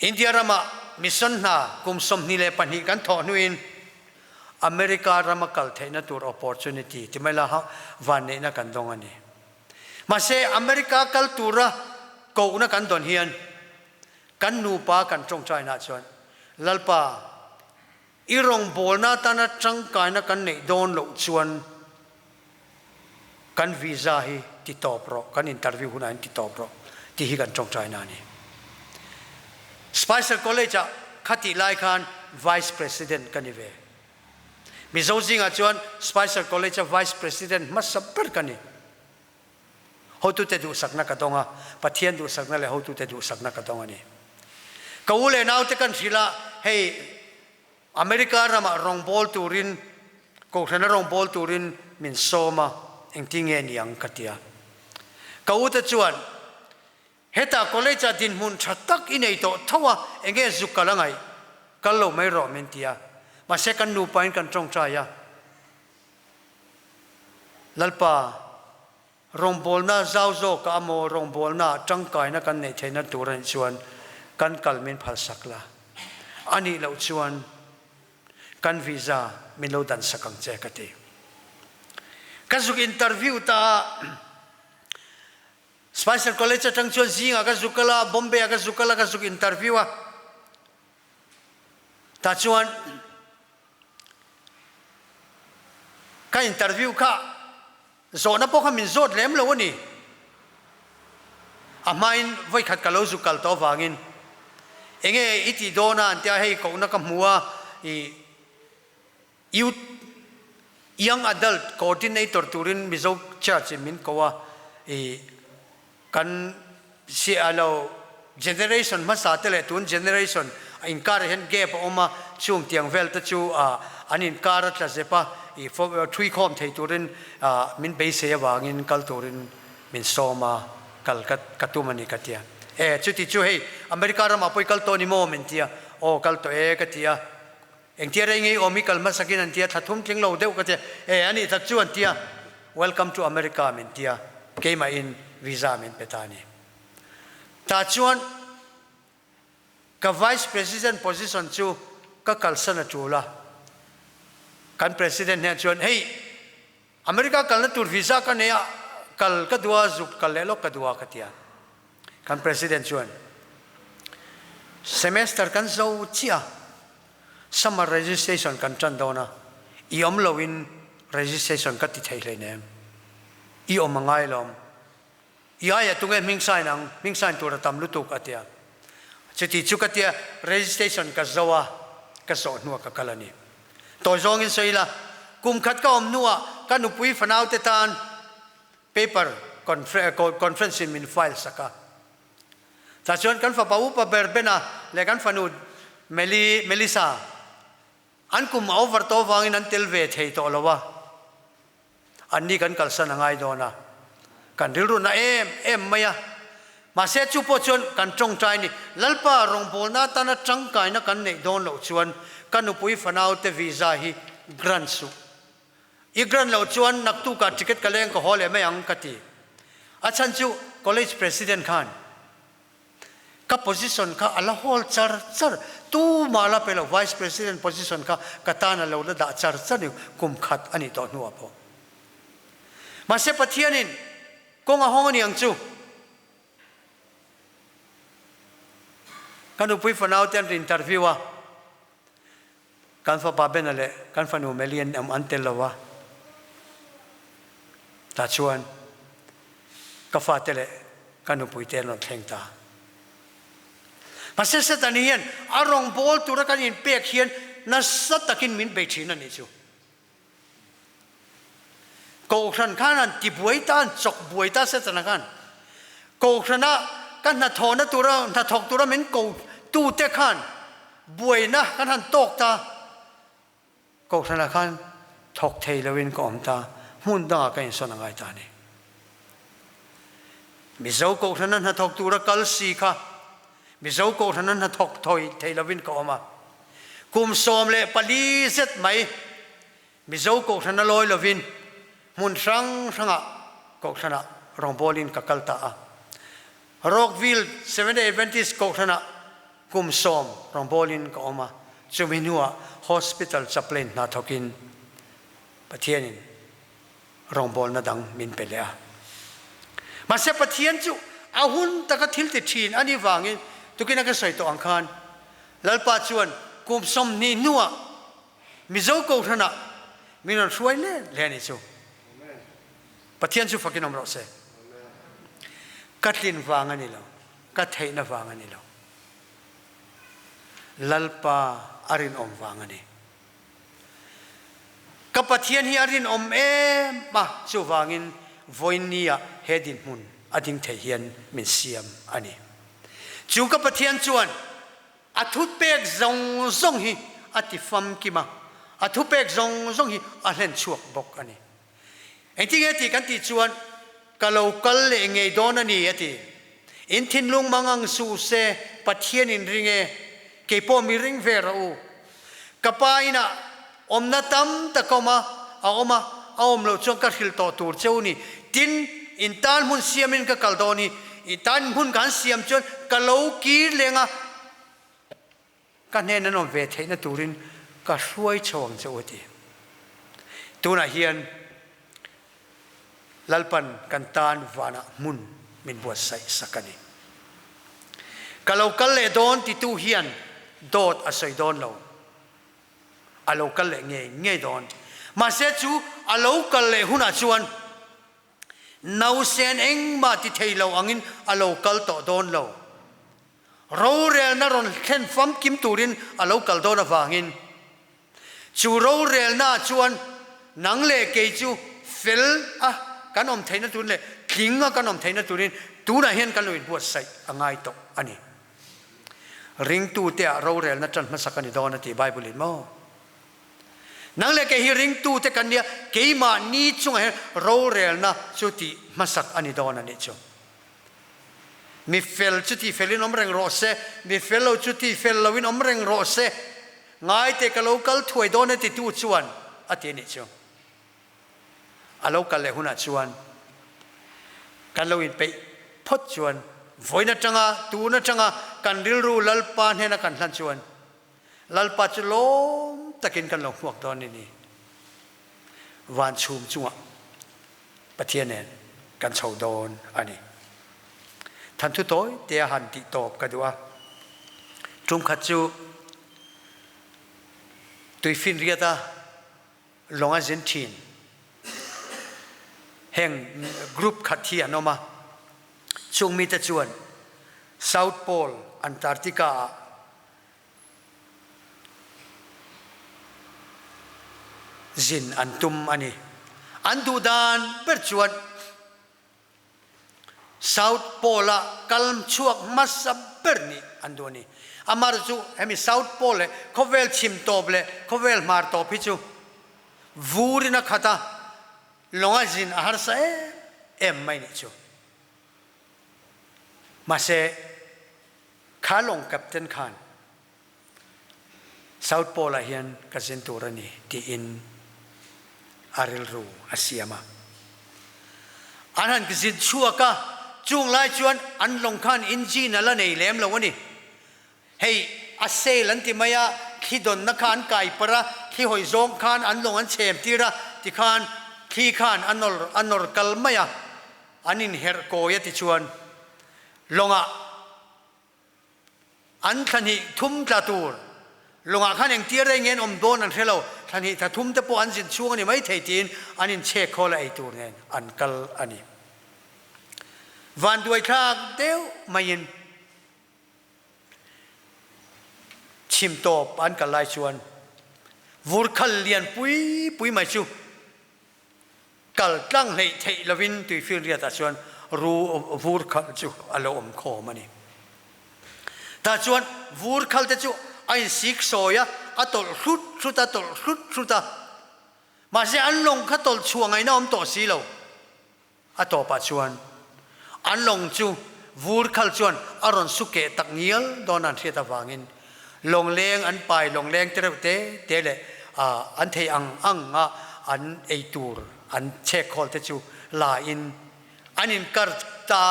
India rama mission hna kum 22 kan thawh hnuin America rama kal theihna tur opportunity ti mai la vanneihna kan dawng a ni. Mahse America kal tura Kohna kan dawn hian kan nupa kan tawngtainaah chuan Lalpa i rawngbawlna atana tangkaina kan neih dawn loh chuan kan visa hi ti tawp rawh, kan interview hunah hian ti tawp rawh tih hi kan tawngtaina a ni. Spicer College-ah khatih lai khan Vice President ka ni ve. Mizo zingah chuan Spicer College-a Vice President hmasa ber ka ni. Hotute duhsakna ka dawng a, Pathian duhsakna leh hotute duhsakna ka dawng a ni. Ka u leh naute kan hrilh a, hei America ramah rawngbâwl turin, Kohhrana rawngbâwl turin min sâwm a, engtin nge ni ang ka ti a. Ka ute chuan, Hetah college-ah dinhmun ṭha tak i nei tawh tho a, enge zuk kal a ngaih? Kal lo mai rawh min ti a. Mahse kan nupain kan ṭawngṭai a. Lalpa, rawngbawlna zau zawkah amaw rawngbawlnaah tangkaina kan neih theihna tur a nih chuan kan kal min phalsak la, a nih loh chuan kan visa min lo dansak ang che ka ti. Ka zuk interview ta a, Spicer College atang chuan zingah ka zuk kal a, Bombay ah ka zuk kal a, ka zuk interview a. Tah chuan Ka interview kha zawhna pawh kha min zawt lem lo a ni. A hmain vawikhat ka lo zu kal tawh avangin enge i tih dawn a an tia hei kohna ka hmu a i Youth Young Adult Coordinator turin Mizo Church in min ko a i Kan siah lo generation hmasa te leh tun generation a inkar ah hian gap a awm a, chung tiang vel te chu an inkar a tla zep a, i thui khawm thei turin min beisei avangin kal turin min sawm a, kal ka tum a ni ka ti a. E chuti chu hei America ramah pawh i kal tawh ni maw min ti a, aw kal tawh e ka ti a. Engtia rei ngei awm i kal hmasakin an tia, thla thum tling lo deuh ka tia, e a nih tak chu an tia, Welcome to America min tia, keimahin visa min pe ta a ni. Tah chuan ka Vice President position chu ka kalsan a tul a, kan President hnen chuan hei America kalna tur visa ka nei a, kal ka duh a, zuk kal leh lawk ka duh a ka tia. Kan President chuan, Semester kan zo chiah a, summer registration kan tan dawn a, i awm loin registration ka ti thei hleinem. I awm a ngai lawm. I aia tunge hming sign ang, hming sign tur a tam lutuk a tia. Chuti chu ka tia registration ka zo a, ka zawh hnuah ka kal a ni. Tawi zawngin sawi ila, kum khat ka awm hnuah ka nupui fanaute tan paper conference in min file sak a. Tah chuan kan fapa upa ber Bena leh kan fanu Meli, Melissa, an kum a over tawh avangin an tel ve thei tawh lo a. Anni kan kalsan a ngai dawn a, kan rilru na em em mai a. Mahse chu pawh chuan kan tawngtai ni, Lalpa rawngbawlna atana tangkaina kan neih dawn loh chuan ka nupui fanaute visa hi grant suh. I grant loh chuan naktukah ticket ka leng ka haw leh mai ang ka ti. A chhan chu college president khan ka position kha a la hold char char, tumah la pe lo, vice president position kha ka tan a lo la dah char char ni kum khat a nih tawh hnuah pawh. Mahse Pathianin kawng a hawng a ni ang chu. Ka nupui fanau te an ri interview a. Kan fapa Bena leh kan fanu Meli an awm an tel lo a, tah chuan ka fate leh ka nupui te an rawn thleng ta. Mahse Setani hian a rawngbâwl tura kan inpek hian nasa takin min bei ṭhin a nih chu. Kohhran khan an ti buai ta, an chawk buai ta Setana khan. Kohhrana ka hnathawhna tura, hnathawk tura min ko tute khan buaina kan han tawk ta. Kohhranah khan thawk thei loin ka awm ta, hmun dangah ka insawn a ngai ta a ni. Mizo Kohhrana hnathawk tura kal si kha Mizo Kohhrana hnathawk thawi thei loin ka awm a. Kum 14 zet mai Mizo Kohhrana lawi lovin hmun hrang hrangah Kohhranah rawngbawlin ka kal ta a. Rockville Seventh-day Adventist Kohhranah kum sawm rawngbawlin ka awm a, chumi hnuah Hospital Chaplain hna thawkin Pathianin rawngbawlna dang min pe leh a. Mahse Pathian chu A hun taka thil ti thin a nih vangin tukin a ka sawi tawh ang khan Lalpa chuan kum 20 hnuah Mizo Kohhranah min rawn hruai let leh a nih chu. Pathian chu fakin awm rawh se. Ka tlin vang a ni lo, ka theihna vang a ni lo. Lalpa a rinawm vang a ni. Ka Pathian hi a rinawm em a, chuvangin vawiinnia he dinhmun a ding thei hian min siam a ni. Chu ka Pathian chuan a thupek zawng zawng hi a ti famkim a, a thupek zawng zawng hi a hlen chhuak bawk a ni. Engtinge tih kan tih chuan ka lo kal leh ngei dawn a ni a ti. In thinlung mang ang suh se, Pathian in ring e, kei pawh mi ring ve rawh u. Ka pa inah awmna tam tak a awm a, a awm a, a awm loh chuan ka hrilh tawh tur che u ni. Tin, in tan hmun siamin ka kal dawn i, i tan hmun kan siam chuan ka lo kir leng a, Ka hnen an awm ve theihna turin ka hruai chho ang che u a ti. Tunah hian Lalpan kan tan vanah hmun min buatsaih sak a ni. Ka lo kal leh dawn titu hian dawt a sawi dawn lo. A lo kal leh ngei ngei dawn. Mahse chu a lo kal leh hunah chuan nausen engmah ti thei lo angin a lo kal tawh dawn lo. Rorelna rawn thlen famkim turin a lo kal dawn avangin chu rorelnaah chuan nang leh kei chu fel a kan awm theihna turin leh tling a kan awm theihna turin tunah hian kan lo inbuatsaih a ngai tawh a ni. Ringtute ah rorelna ṭan hmasak a ni dawn a ti Bible in maw? Nang leh kei hi ringtute kan nia, keimahni chungah hian rorelna chu tih hmasak a ni dawn a nih chu. Mi fel chu ti felin awm reng rawh se, mi fel lo chu ti fel loin awm reng rawh se. Ngaite ka lo kal thuai dawn e titu chuan a ti a nih chu. A lo kal leh hunah chuan kan lo inpeih phawt chuan vawiin atanga tun atanga kan rilru Lalpa hnena kan hlan chuan Lalpa chu lawm takin kan lo hmuak dawn a ni. Van chhum chungah Pathian nen kan chho dawn a ni. Thanthu tawi te a han tih tawp ka duh a. Tum khat chu tuifinriat a lawng a zin thin. Heng group khat hi an awm a. Chung mite chuan South Pole, Antarctica ah Zin an tum a ni. An duh dan ber chuan South Pole-a kal chhuak hmasa ber nih an duh a ni. Amaherawhchu chu hemi South Pole leh khawvel chhim tawp leh khawvel hmar tawp hi chu vurin a khat a, lawnga zin a harsa em em mai nih chu. Mahse, Kha lawng captain khan South Pole ah hian ka zin tur a ni tiin a rilru a siam a. An han zin chhuak a, chung lai chuan an lawng khan engine a la nei lem lo a ni. Hei a sail an ti mai a, thli dawnna kha an kai parh a, thli hawi zawng khan an lawng an chhem tir a, tikhan thli khan a nawr a nawr kal mai a, an inherh kawi a ti chuan Lawngah an thla hnih thum tla tur. Lawngah khan engtir rei nge an awm dawn an hre lo, thla hnih thla thum te pawh an zin chhung a ni mai thei tiin an inchhek khawl a ei tur nen an kal a ni. Vanduai thlak deuh maiin chhim tawp an kal lai chuan vurkhal lian pui pui mai chu Kal tlang hleih theih lovin tuifinriatah chuan ru vur khal chu a lo awm khawm a ni. Tah chuan vur khal te chu a insik sawi a, a tawlh hrut hrut a, tawlh hrut hrut a. Mahse an lawng kha tawlh chhuah ngaihna awm tawh si lo. A tawpah chuan an lawng chu vur khal chuan a rawn su keh tak ngial dawn an hriat avangin Lawngleng an pai lawngleng te reuh te te leh an thei ang ang a an ei tur an chhek khawl te chu la in an in kar ta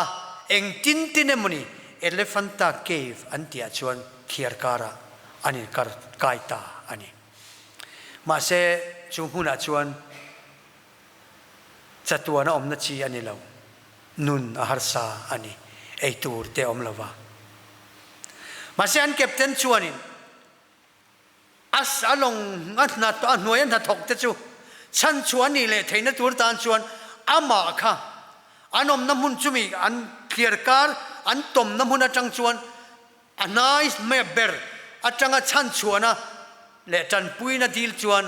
eng tin tin emawni Elephanta Cave an tih ah chuan thliar kar ah an in kar kai ta a ni. Mahse chu hmun ah chuan Chatuan a awmna chi a ni lo. Nun a harsa a ni. Ei tur te awm lo va. Mahse an captain chuanin a a lawng a hna a hnuai a hnathawk te chu chhanchhuah a nih leh theihna tur tan chuan amah kha an awmna hmun chumi an thliar kar an tawmna hmun atang chuan a hnai hmeh ber atanga chhanchhuahna leh tanpuina dil chuan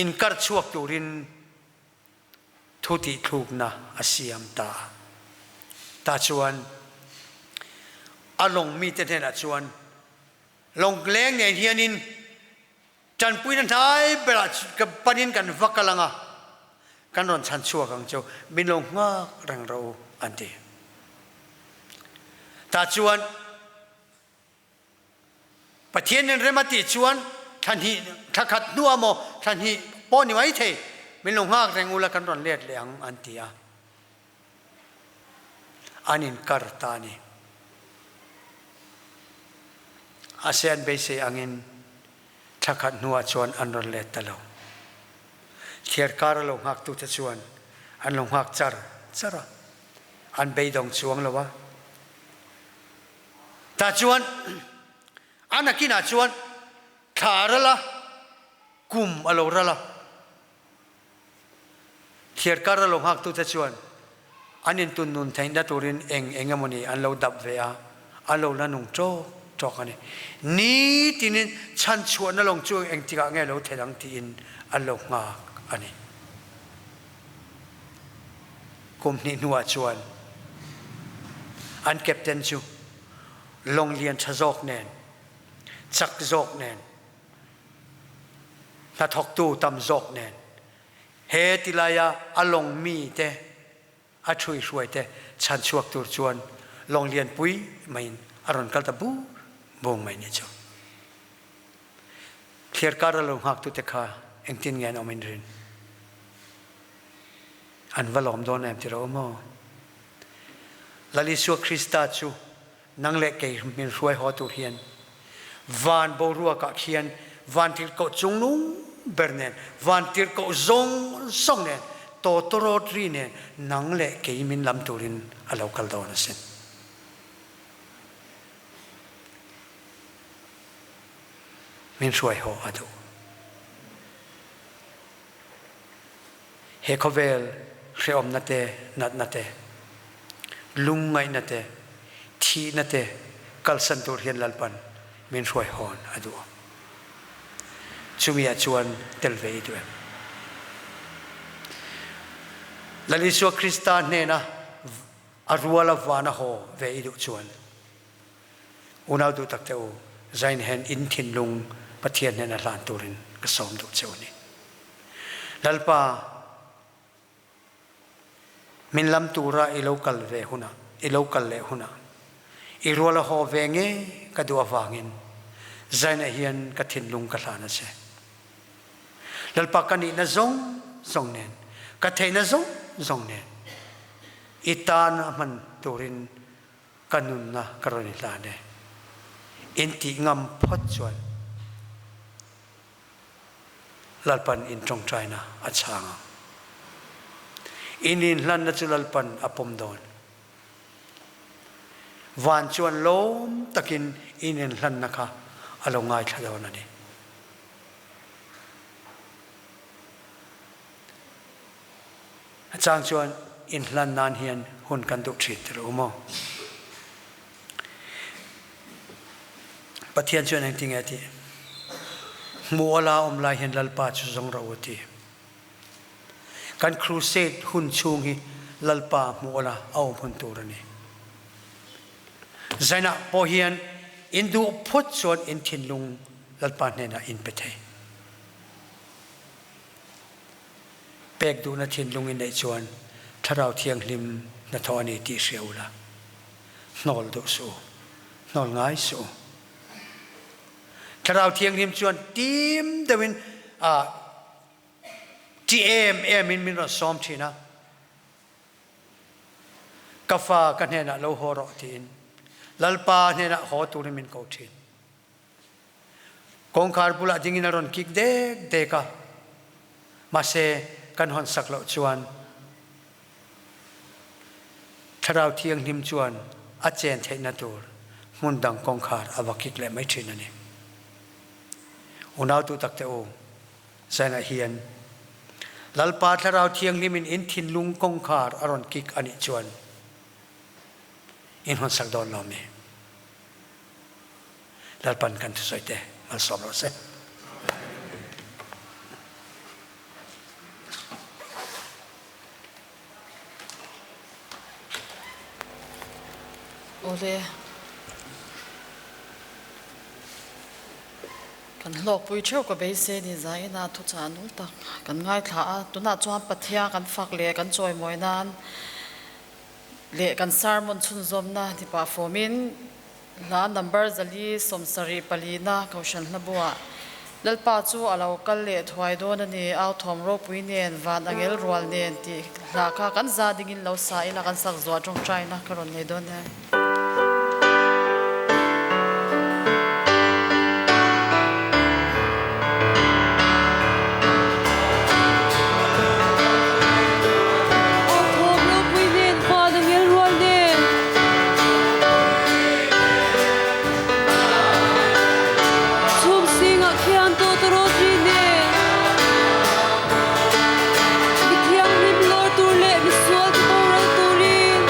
inkar chhuak turin thu tihthlukna a siam ta a. Tah chuan a lawng mite hnenah chuan lawng leng nen hianin tanpuina hnai berah ka panin kan va kal ang a, kan rawn chhan chhuak ang chu, min lo nghak reng rawh u, an ti. Tah chuan Pathianin rem a tih chuan thla hnih, thla khat hnuah maw thla hnih pawh ni mai thei, min lo nghak reng ula kan rawn let leh ang an ti a. An inkar ta a ni. Mahse an beisei angin thla khat hnuah chuan an rawn let ta lo. Thliarkar a lo nghaktute chuan an lo nghak char char a, an beidawng chuang lo a. Tah chuan a nakinah chuan thla a ral a, kum a lo ral a. Thliarkar a lo nghaktute chuan an intun nun theihna turin eng eng emawni an lo dap ve a, a lo la nung ṭawk ṭawk a ni. Nitinin chhanchhuahna lawng chu engtikah nge lo thlen ang tiin an lo nghak a ni. Kum hnih hnuah chuan an captain chu lawng lian ṭha zawk nen, chak zawk nen, hnathawktu tam zawk nen he tilai ah a lawng mi te a ṭhuihruai te chanchuak tur chuan lawng lianpui maiin a rawn kal ta bur bung mai nih chu. Thliarkar a lo nghaktute kha engtin nge an awm in rin? An va lawm dawn em ti rawh u maw? Lal Isua Krista chu nang leh kei min hruai haw tur hian van boruak ah khian van tirhkoh chungnung ber nen, van tirhkoh zawng zawng nen, tawtawrawt ri nen nang leh kei min lam turin a lo kal dawn asin. Min hruai haw a duh. He khawvel hrehawmna te, natna te, lungngaihna te, thihna te kalsan tur hian Lalpan min hruai hawn a duh. Chumi ah chuan tel ve i duh em? Lal Isua Krista hnena a ruala vana haw ve i duh chuan Unau duh tak te u, zain hen in thinlung Pathian hnen a hlan turin ka sawm duh che u ni. Lalpa, min lam tura i lo kal ve hunah, i lo kal leh hunah, i rual a haw ve nge ka duh avangin zainah hian ka thinlung ka hlan a che. Lalpa ka nihna zawng zawng nen, ka theihna zawng zawng nen, i tan a hman turin Ka nunna ka rawn i hlan e. In tih ngam phawt chuan Lalpan in tawngtaina a chhang ang. In inhlanna chu Lalpan a pawm dawn. Van chuan lawm takin in inhlanna kha a lo ngaithla dawn a ni. A chang chuan inhlan nan hian hun kan duh thin ti rawh u maw? Pathian chuan engtin nge a tih? Hmuh awla awm lai hian Lalpa chu zawng rawh u a ti. Kan crusade hun chhung hi Lalpa hmuh awla a awm hun tur a ni. Zainah pawh hian in duh phawt chuan in thinlung Lalpa hnenah in pe thei. Pek duhna thinlung i neih chuan Thlarau Thianghlim hnathawh a ni tih hria ula, hnawl duh suh u, hnawl ngai suh u. Thlarau Thianghlim chuan tim deuhin ah ṭi em em in min rawn sawm ṭhin a, Ka fa ka hnenah lo haw rawh tiin Lalpa hnenah haw turin min ko ṭhin. Kawngkhar bulah dingin a rawn kik dek dek a, mahse kan hawn sak loh chuan. Thlarau Thianghlim chuan a chen theihna tur hmun dang kawngkhar a va kik leh mai thin a ni. Unautu takte u, Zainah hian Lalpa Thlarau Thianghlimin in thinlung kawngkhar a rawn kik a nih chuan in hawnsak dawn lo mi? Lalpan kan thusawi te malsawm rawh se. Awle. Kan hlawkpui theuh ka beisei ni zaina thuchah nung tak kan ngaithla a, tunah chuan Pathian kan fak leh kan chawimawi nan leh kan sermon chhunzawmna ni pah fawmin Hla number 4 sawmsarih palina Kohhran hlabuah Lalpa chu a lo kal leh thuai dawn a ni, au thawm ropui nen, van angel rual nen tih hla kha kan za dingin lo sa ila kan sak zuah tawngtaina ka rawn nei dawn e. Au thawm ropui nen, van angel rual nen. Chhum singah khian tawtawrawt ri nen mithianghlim lawr tur leh misual te boral turin.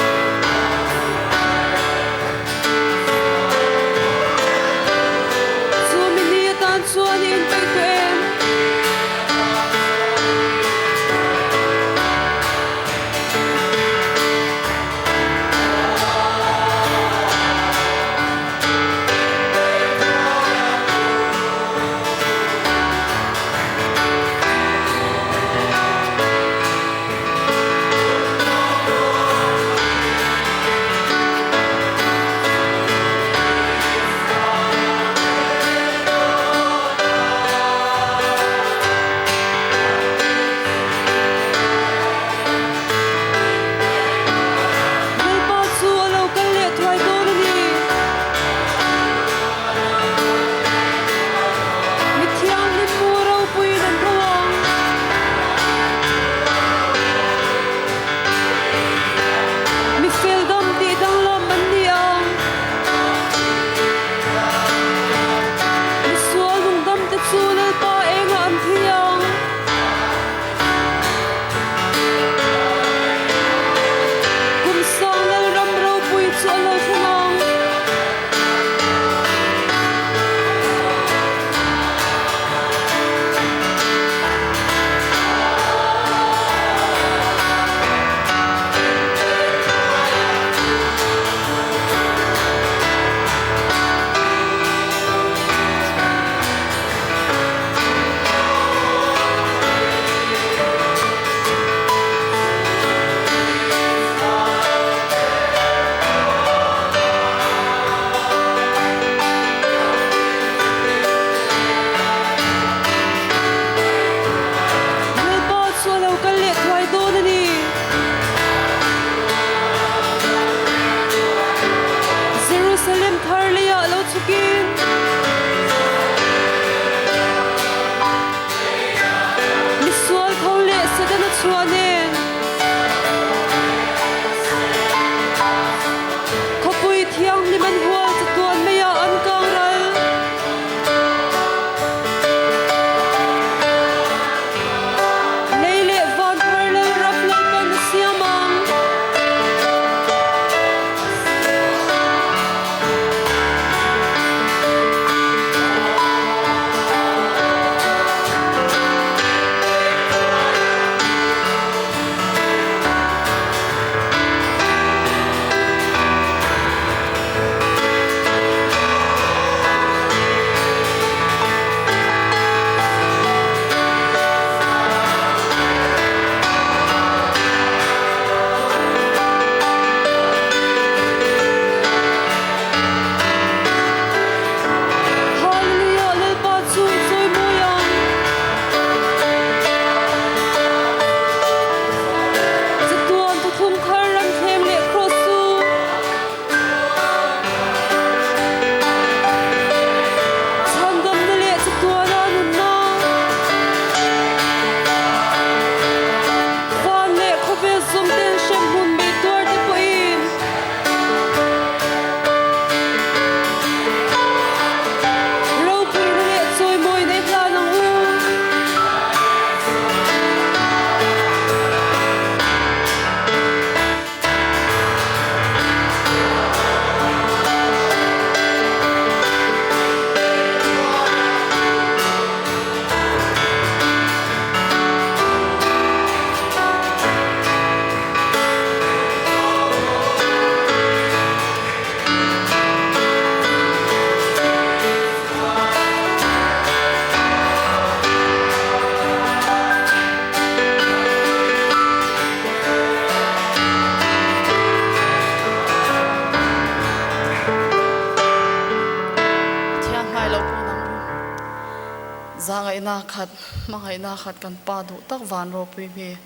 Zahngaihna khat, hmangaihna khat kan Pa duh tak van ropui mi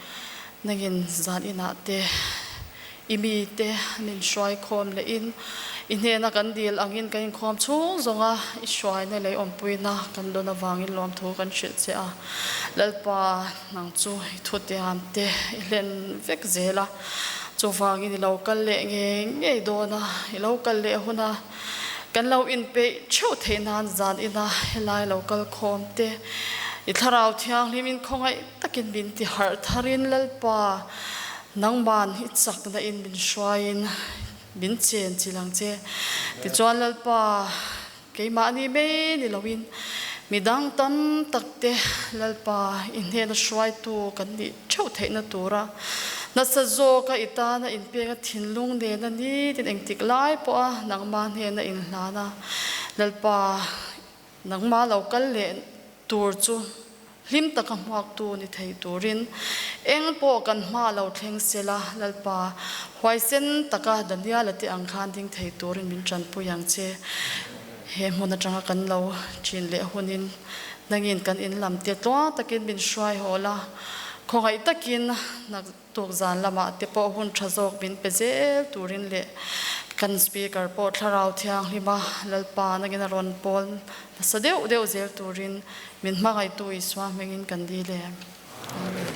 nangin zan inah te i mi te min hruai khawm leh in i hnena kan dil angin kan inkhawm chhung zawnga i hruaina leh i awmpuina kan dawn avangin lawmthu kan hrilh che a. Lalpa nang chu i thutiam te i hlen vek zel a, chuvangin i lo kal leh ngei ngei dawn a, i lo kal leh hun a kan lo inpeih theuh theih nan zan ina helai lo kal khawm te i thlarau thianghlim in khawngaih takin min ti harh tharin Lalpa nangman i chakna in min hruaiin min chen chilh ang che. Tichuan Lalpa Keimahni mai ni loin midang tam tak te Lalpa i hnena hruaitu kan nih theuh theihna tura nasa zawka i tana inpeka thinlung nena nitin engtik lai pawha nangmah hnena inhlana Lalpa nangmah lo kal leh tur chu Hlim taka hmuaktu ni thei turin eng pawh kan hma lo thleng sela, Lalpa, huaisen taka Daniela te ang khan ding thei turin min tanpui ang che. He hmun atanga kan lo chin leh hunin nangin kan in lam te tluang takin min hruai haw la, khawngaih takin Tukzan lamah te pawh hun tha zawk min pe zel turin leh kan Speaker pawh Thlarau Thianghlima Lalpa nangin a rawn pawl nasa deuh deuh zel turin min hmangaihtu Isua hmingin kan dil e. Amen.